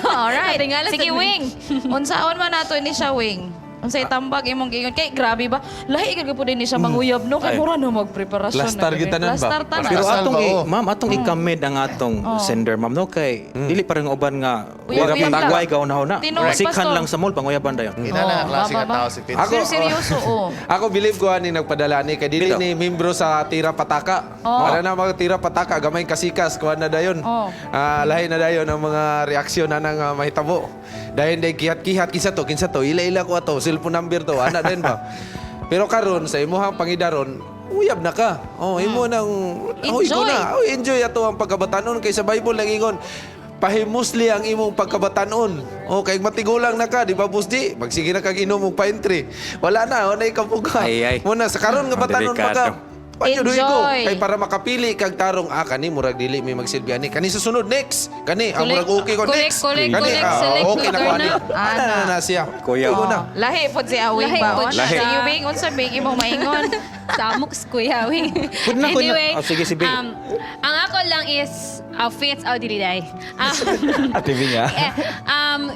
Speaker 2: Alright.
Speaker 1: Tingala sa
Speaker 2: Sige, Wing. Unsaon man nato ni siya, Wing? Unsay tambag imong giingon kay grabe ba? Lahi gid po din ni siya manguyab no kay
Speaker 11: Ay.
Speaker 2: mura no magpreparasyon.
Speaker 3: Lastar
Speaker 2: na
Speaker 3: gid tanan ba?
Speaker 2: Lastar tanan.
Speaker 11: Pero
Speaker 5: Kasal
Speaker 11: atong
Speaker 5: ba,
Speaker 11: i,
Speaker 5: oh?
Speaker 11: ma'am atong i-commend ang atong sender ma'am no kay dili pa rin uban nga
Speaker 2: Uyab,
Speaker 11: wala
Speaker 2: uyab lang.
Speaker 11: patagway ka una-una.
Speaker 2: Tinuod,
Speaker 11: Sikhan
Speaker 2: Pastor.
Speaker 11: lang sa mall panguyaban dayon.
Speaker 5: Ina na nga klase
Speaker 2: ba,
Speaker 5: nga
Speaker 2: ba,
Speaker 5: tao si Fitz.
Speaker 3: Ako,
Speaker 2: Pero seryoso oh.
Speaker 3: Ako believe ko ani nagpadala ni kay dili
Speaker 11: Dito.
Speaker 3: ni membro sa Tira Pataka.
Speaker 2: Oh.
Speaker 3: Para na mga Tira Pataka gamay kasikas kuan na dayon.
Speaker 2: Oh.
Speaker 3: Lahi na dayon ang mga reaksyon na nang mahitabo. Dayon day kihat-kihat kinsa to kinsa to ila-ila ko ato cellphone number to ana dayon ba. Pero karon sa imuhang pangidaron uyab na ka. Oh, imo nang oh, ikaw
Speaker 2: Enjoy.
Speaker 3: na. Oh, enjoy ato ang pagkabatanon kay sa Bible lang ingon pahimusli ang imong pagkabatanon. O, kay matigulang na ka, di ba, Boss G? Magsige na kag inom og pine tree. Wala na, wala ikaw puga.
Speaker 11: Ay, ay.
Speaker 3: Muna, sa karon nga batanon pa ka.
Speaker 11: Delikado.
Speaker 3: Enjoy.
Speaker 10: Enjoy.
Speaker 3: Kay para makapili kag tarong kani murag dili may magsilbi ani. Kani sa sunod next. Kani
Speaker 10: Collect,
Speaker 3: murag okay ko
Speaker 10: collect,
Speaker 3: next.
Speaker 10: collect,
Speaker 3: Kani
Speaker 10: collect, select,
Speaker 3: okay na ko
Speaker 10: lugar
Speaker 3: ani.
Speaker 10: na.
Speaker 3: Ana na na siya.
Speaker 11: Kuya.
Speaker 3: Tugo na.
Speaker 10: Lahi pod si Awing
Speaker 1: Lahi
Speaker 10: ba?
Speaker 1: pod
Speaker 11: siya.
Speaker 10: Lahi. Si Wing, unsa Bing imong maingon?
Speaker 1: Samok Kuya Wing.
Speaker 11: Pud na, pud na.
Speaker 1: Anyway,
Speaker 11: Oh, sige, si Bing.
Speaker 1: Ang ako lang is, fits out dili day.
Speaker 4: Ate Bing, ah.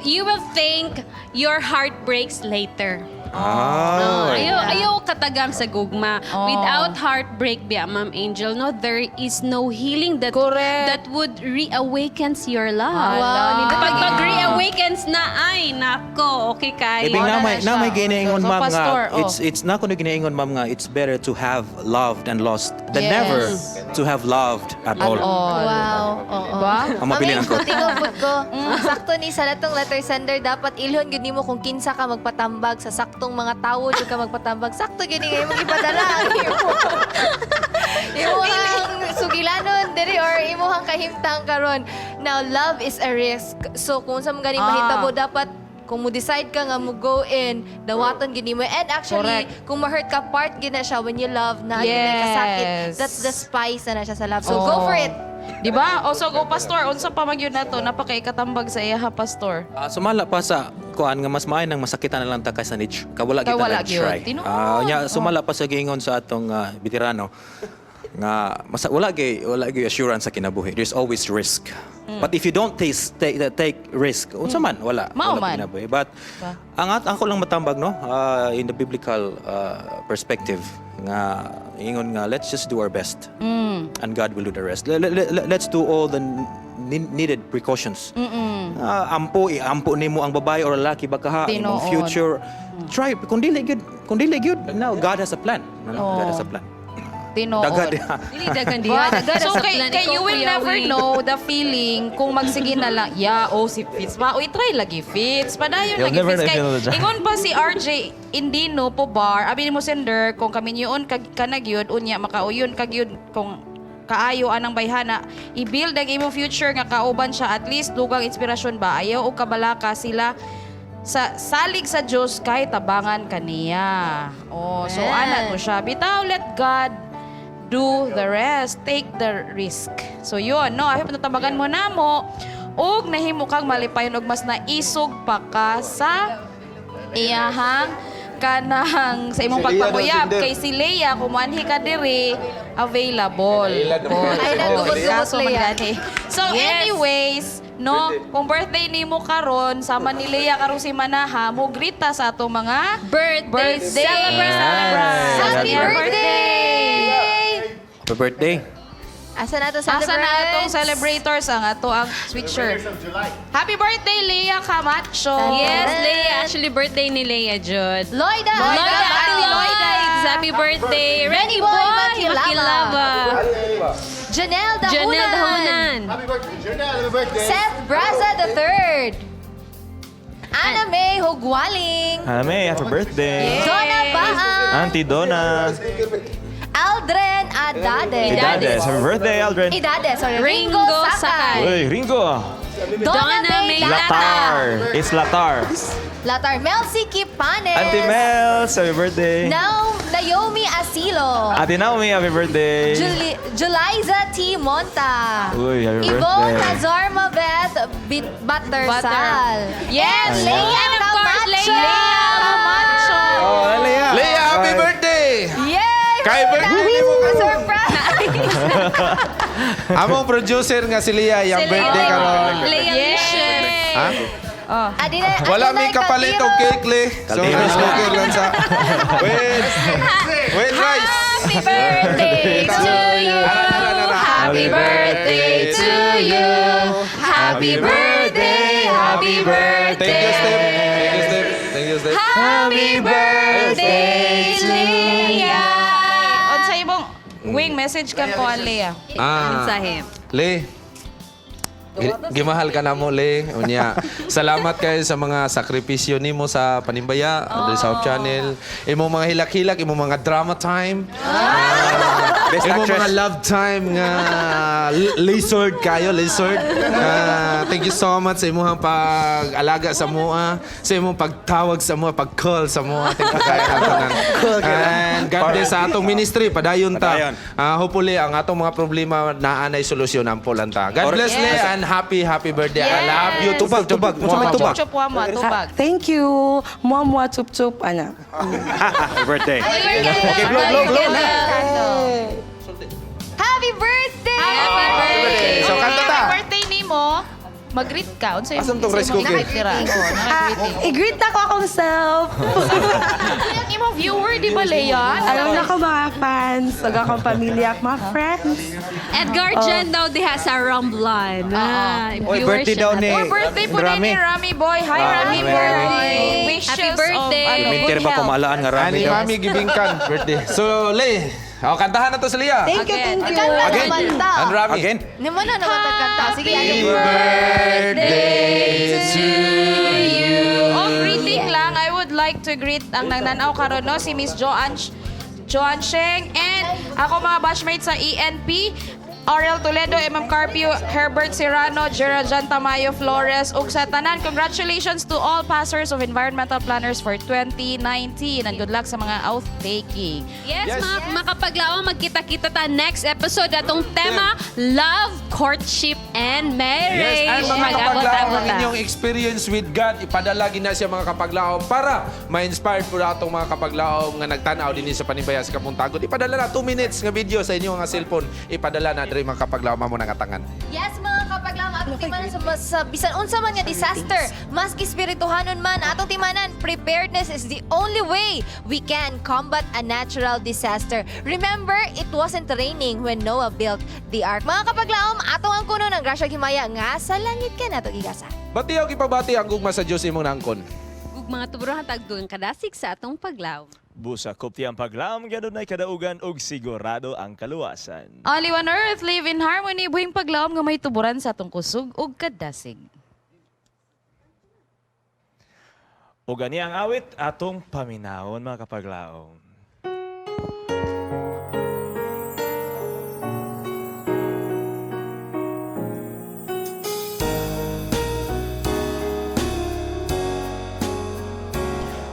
Speaker 1: You will thank your heartbreaks later.
Speaker 11: Ah.
Speaker 1: Ayaw, ayaw katagam sa gugma. Without heartbreak, biya, Ma'am Angel, no, there is no healing that that would reawakens your love.
Speaker 10: Wow.
Speaker 1: Pag pag reawakens na, ay, nako, okay kayo.
Speaker 11: Ibig na may ginaingon
Speaker 10: So,
Speaker 11: ma'am nga
Speaker 10: Pastor, oh.
Speaker 11: it's na kuno ginaingon ma'am nga it's better to have loved and lost than
Speaker 10: Yes.
Speaker 11: never to have loved at all.
Speaker 2: Wow. Oo.
Speaker 10: Ba?
Speaker 11: Ang mabilin ang ko.
Speaker 2: Tingog pud ko. Sakto ni sa latong letter sender dapat ilhon gyud nimo kung kinsa ka magpatambag sa saktong mga tawo jud ka magpatambag. Sakto gyud ni imong ipadala ang imo. Imong sugilanon diri or imuhang kahimtang karon. Now love is a risk. So kung sa mga ganing mahitabo dapat kung mo decide ka nga mo go in, dawaton gid nimo. And actually, kung ma-hurt ka, part gid na siya when you love na yes. Kasakit. That's the spice na na siya sa love. So go for it.
Speaker 10: Di ba? O so go pastor, unsa pa man gyud nato napakaikatambag sa iya ha pastor.
Speaker 11: Sumala pa sa kuan nga mas maayo nang masakitan na lang ta kaysa ni kawala
Speaker 10: Kay
Speaker 11: kita
Speaker 10: wala
Speaker 11: nag-try.
Speaker 10: gyud. Tinuod.
Speaker 11: Nya sumala pa sa giingon sa atong veterano nga wala gyud assurance sa kinabuhi. There's always risk. But if you don't take risk, unsa man wala
Speaker 10: Mao
Speaker 11: wala
Speaker 10: man.
Speaker 11: kinabuhi. But
Speaker 10: Ba?
Speaker 11: ang ako lang matambag no in the biblical perspective nga ingon nga let's just do our best and God will do the rest. Let's do all the needed precautions. Ampo ampo nimo ang babae or lalaki baka ha imong
Speaker 10: Tinuod.
Speaker 11: future. Try kung dili good now God has a plan. No,
Speaker 10: Oo.
Speaker 11: God has a plan.
Speaker 10: Tinuod.
Speaker 11: Daghan diha.
Speaker 1: Dili dagan diha. Dagan
Speaker 10: So
Speaker 1: sa
Speaker 10: kay,
Speaker 1: plan.
Speaker 10: kay
Speaker 1: Ikaw,
Speaker 10: you will
Speaker 1: Kuya
Speaker 10: never
Speaker 1: Wing.
Speaker 10: know the feeling kung magsige na lang, yeah, oh si Fitz pa, uy, try lagi Fitz, padayon
Speaker 4: You'll
Speaker 10: lagi
Speaker 4: never
Speaker 10: Fitz.
Speaker 4: know if
Speaker 10: Kay,
Speaker 4: you know the job.
Speaker 10: ingon pa si RJ Indino po bar, abi mo sender, kung kami yun kag kanagyud, unya makauyon kagyud kung kaayo anang bayhana, i-build ang imong future nga kauban siya at least dugang inspirasyon ba ayaw og kabalaka sila sa salig sa Dios kay tabangan kaniya. Oh, so
Speaker 2: Amen.
Speaker 10: ana to siya. Bitaw let God do the rest. Take the risk. So yun, no, I hope natabagan mo na mo ug nahimo kang malipayon og mas naisog pa ka sa iyahang kanang sa imong
Speaker 3: Si Leah daw,
Speaker 10: pagpapuyab
Speaker 3: Sinder.
Speaker 10: kay si Leia kung muanhi ka diri available.
Speaker 2: Ay, nagugod-gugod,
Speaker 10: Kaso man
Speaker 2: Leia.
Speaker 10: gani. So anyways, no, kung birthday nimo karon sama ni Leia karong si Manaha, mo greet ta sa atong mga
Speaker 1: Birthday
Speaker 10: birthday
Speaker 1: celebrants.
Speaker 2: Happy birthday!
Speaker 11: Happy birthday.
Speaker 2: Asa na to
Speaker 10: Asa na atong
Speaker 2: celebrants?
Speaker 10: celebrators ang ato ang switcher. Happy birthday Leia Camacho.
Speaker 1: Yes, Leia. Actually, birthday ni Leia, Jud.
Speaker 2: Loida!
Speaker 1: Loida, Ate
Speaker 10: Loida.
Speaker 1: Loida. Happy birthday.
Speaker 2: Renny
Speaker 1: Renny
Speaker 2: Boy
Speaker 1: Boy,
Speaker 2: Makilava.
Speaker 1: Makilava.
Speaker 2: Janelle Dahunan.
Speaker 1: Janelle Dahunan.
Speaker 5: Happy birthday, Janelle! Happy birthday!
Speaker 2: Seth Braza the Third. Anna May Hugwaling.
Speaker 4: Anna May, happy birthday.
Speaker 2: Donna Baang.
Speaker 4: Auntie Donna.
Speaker 2: Aldren Adades.
Speaker 4: Idades, happy birthday, Aldrin.
Speaker 2: Idades, sorry. Ringo
Speaker 1: Ringo
Speaker 2: Sakay.
Speaker 4: Uy, Ringo.
Speaker 2: Donna May
Speaker 4: Latar. It's Latar.
Speaker 2: Latar Melcy Kipanes.
Speaker 4: Auntie Mel, happy birthday.
Speaker 2: Now, Naomi Asilo.
Speaker 4: Ate Naomi, happy birthday.
Speaker 2: Juliza T. Monta.
Speaker 4: Uy, happy
Speaker 2: Yvonne
Speaker 4: birthday.
Speaker 2: Azarma Beth Buttersal.
Speaker 10: Yes,
Speaker 2: And Leia
Speaker 1: And of course,
Speaker 2: Camacho.
Speaker 1: Leia
Speaker 10: Camacho.
Speaker 4: Oh, Leia.
Speaker 3: Leia, happy birthday!
Speaker 2: Yay!
Speaker 3: Kay birthday mo karon.
Speaker 2: Surprise!
Speaker 3: Among producer nga si Leia, yung
Speaker 1: Si
Speaker 3: birthday
Speaker 1: Leia.
Speaker 3: karon.
Speaker 1: Leia Licious.
Speaker 3: Ha?
Speaker 10: Oh.
Speaker 2: Adina,
Speaker 3: Wala may kapalit og cake, Le. So,
Speaker 11: Kaldero.
Speaker 3: rice cooker lang sa... With rice.
Speaker 1: Happy birthday to you. Happy birthday to you. Happy birthday, happy birthday.
Speaker 3: Thank you, Steve. Thank you, Steve. Thank you, Steve.
Speaker 1: Happy birthday, Leia.
Speaker 10: Unsa imong wing message kang kuan Leia?
Speaker 3: Ah.
Speaker 1: Mensahe.
Speaker 3: Le, gimahal ka na mo, Le. Unya, salamat kayo sa mga sakripisyo nimo sa Panimbaya, oh. South Channel. Imong mga hilak-hilak, imong mga drama time. Ah,
Speaker 4: Best
Speaker 3: Imong
Speaker 4: actress.
Speaker 3: mga love time nga lizard kayo, lizard. Thank you so much sa imong pag-alaga sa mua, sa imong pagtawag sa mua, pag-call sa mua. Thank you kayo ang tanan. And God bless sa atong ministry, padayon ta.
Speaker 11: Padayon.
Speaker 3: Hopefully ang atong mga problema naa nay solusyon ampo lang ta. God bless Le and happy happy birthday. I love you.
Speaker 11: Tubag, tubag. Unsa may tubag?
Speaker 10: Chup wama, tubag.
Speaker 9: Thank you. Mua mua chup chup ana.
Speaker 11: Happy birthday.
Speaker 2: Okay,
Speaker 11: blow, blow, blow na.
Speaker 2: Happy birthday!
Speaker 10: Happy birthday!
Speaker 3: So, kanta ta.
Speaker 10: Happy birthday nimo. Mag-greet ka. Unsa
Speaker 3: Asan tong rice cooker?
Speaker 10: Tira. Oh,
Speaker 9: Ah, i-greet ako akong self.
Speaker 10: Ang imong viewer, di ba, Leon?
Speaker 9: Alam na ko mga fans, ug akong pamilya, mga friends.
Speaker 1: Edgar
Speaker 9: Oh.
Speaker 1: Jen daw diha sa Ramblan.
Speaker 11: Oy, birthday daw ni
Speaker 10: Or birthday po din
Speaker 11: Rami.
Speaker 10: ni Rami Boy. Hi,
Speaker 11: Rami
Speaker 10: Rami Boy. Wishes
Speaker 1: Happy birthday.
Speaker 10: of ano,
Speaker 11: Mintir
Speaker 10: good
Speaker 11: ba
Speaker 10: health.
Speaker 11: kumalaan nga Rami
Speaker 3: Ani
Speaker 11: daw?
Speaker 3: Mami Gibingkan birthday. So, Le, oh, kantahan na to si Leah.
Speaker 9: Thank you, thank you.
Speaker 2: Kanta
Speaker 3: Again.
Speaker 2: naman ta.
Speaker 3: And Rami.
Speaker 11: Again?
Speaker 2: Ni mo na naman kanta. Sige, ano?
Speaker 3: Birthday to
Speaker 10: you. Oh, greeting lang. I would like to greet ang nagnanaw karon no, si Miss Joanne Sheng and ako mga batchmates sa ENP. Ariel Toledo, MM Carpio, Herbert Serrano, Gerald Jan Tamayo Flores, ug sa tanan. Congratulations to all passers of Environmental Planners for 2019 and good luck sa mga oath-taking.
Speaker 1: Yes, mga makapaglawa, magkita-kita ta next episode atong tema, Love, Courtship, and Marriage.
Speaker 3: Yes, and mga
Speaker 1: Mag-abot-abot
Speaker 3: kapaglaom, ang
Speaker 1: ta.
Speaker 3: inyong experience with God, ipadala gina siya mga kapaglaom para ma-inspired po na atong mga kapaglaom nga nagtanaw din sa Panimbaya sa Kapuntagod. Ipadala na 2 minutes nga video sa inyong mga cellphone. Ipadala na diri mga kapaglaom mo nangatangan.
Speaker 2: Yes, mga kapaglaom, atong timanan sa bisan unsa man nga disaster, maski espirituhanon man, atong timanan, preparedness is the only way we can combat a natural disaster. Remember, it wasn't raining when Noah built the ark. Mga kapaglaom, atong ang kuno ng grasya himaya nga sa langit ka nato gigasa.
Speaker 3: Bati og ipabati ang gugma sa Dios imong nangkon.
Speaker 1: Ug mga tuburan tagdugang kadasig sa atong paglaom.
Speaker 4: Busa kupti ang paglaom, ganun ay kadaugan ug sigurado ang kaluwasan.
Speaker 10: Only on earth, live in harmony, buhing paglaom nga may tuburan sa atong kusog ug kadasig.
Speaker 4: Ug ani ang awit atong paminawon mga kapaglaom.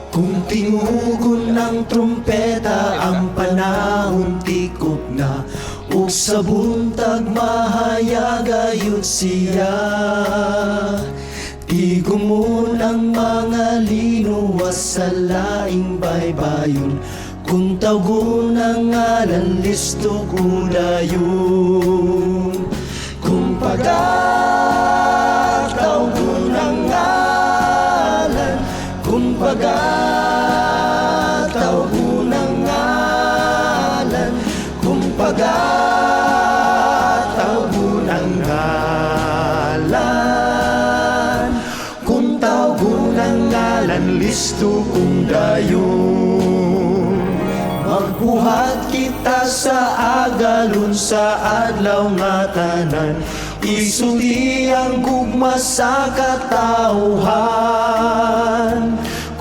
Speaker 8: Kung tingugon ng trumpeta, ang panahon tikop na, ug sa buntag mahayag ayud siya. Tigumon ang mga linuwas sa laing baybayon, kung tawgon ang ngalan, listo ko dayon. Kung pagkatawgon ang ngalan, kung pagkatawgon ang ngalan, kung pagkatawgon ang ngalan, kung tawgon ang ngalan, listo kong dayon. Magbuhat kita sa agalon sa adlaw nga tanan, isulti ang gugma sa katauhan.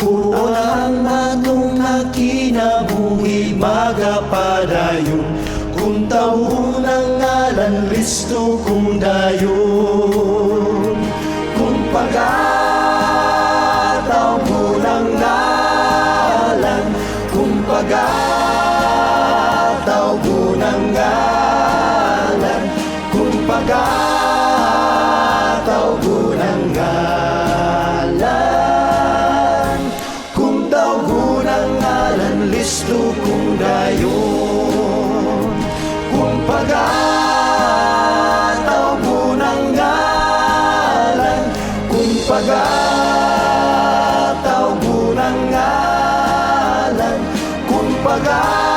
Speaker 8: Kung ang atong kinabuhi magapadayon, kung tawon ang ngalan, listo kong dayon. Kung pagkatawgon ang ngalan, kung pagkatawgon ang ngalan, kung pagkatawgon ang ngalan, kung tawgon ang ngalan, listo kong dayon. Kung pagkatawgon ang ngalan, kung pagkatawgon ang ngalan, kung pagkatawgon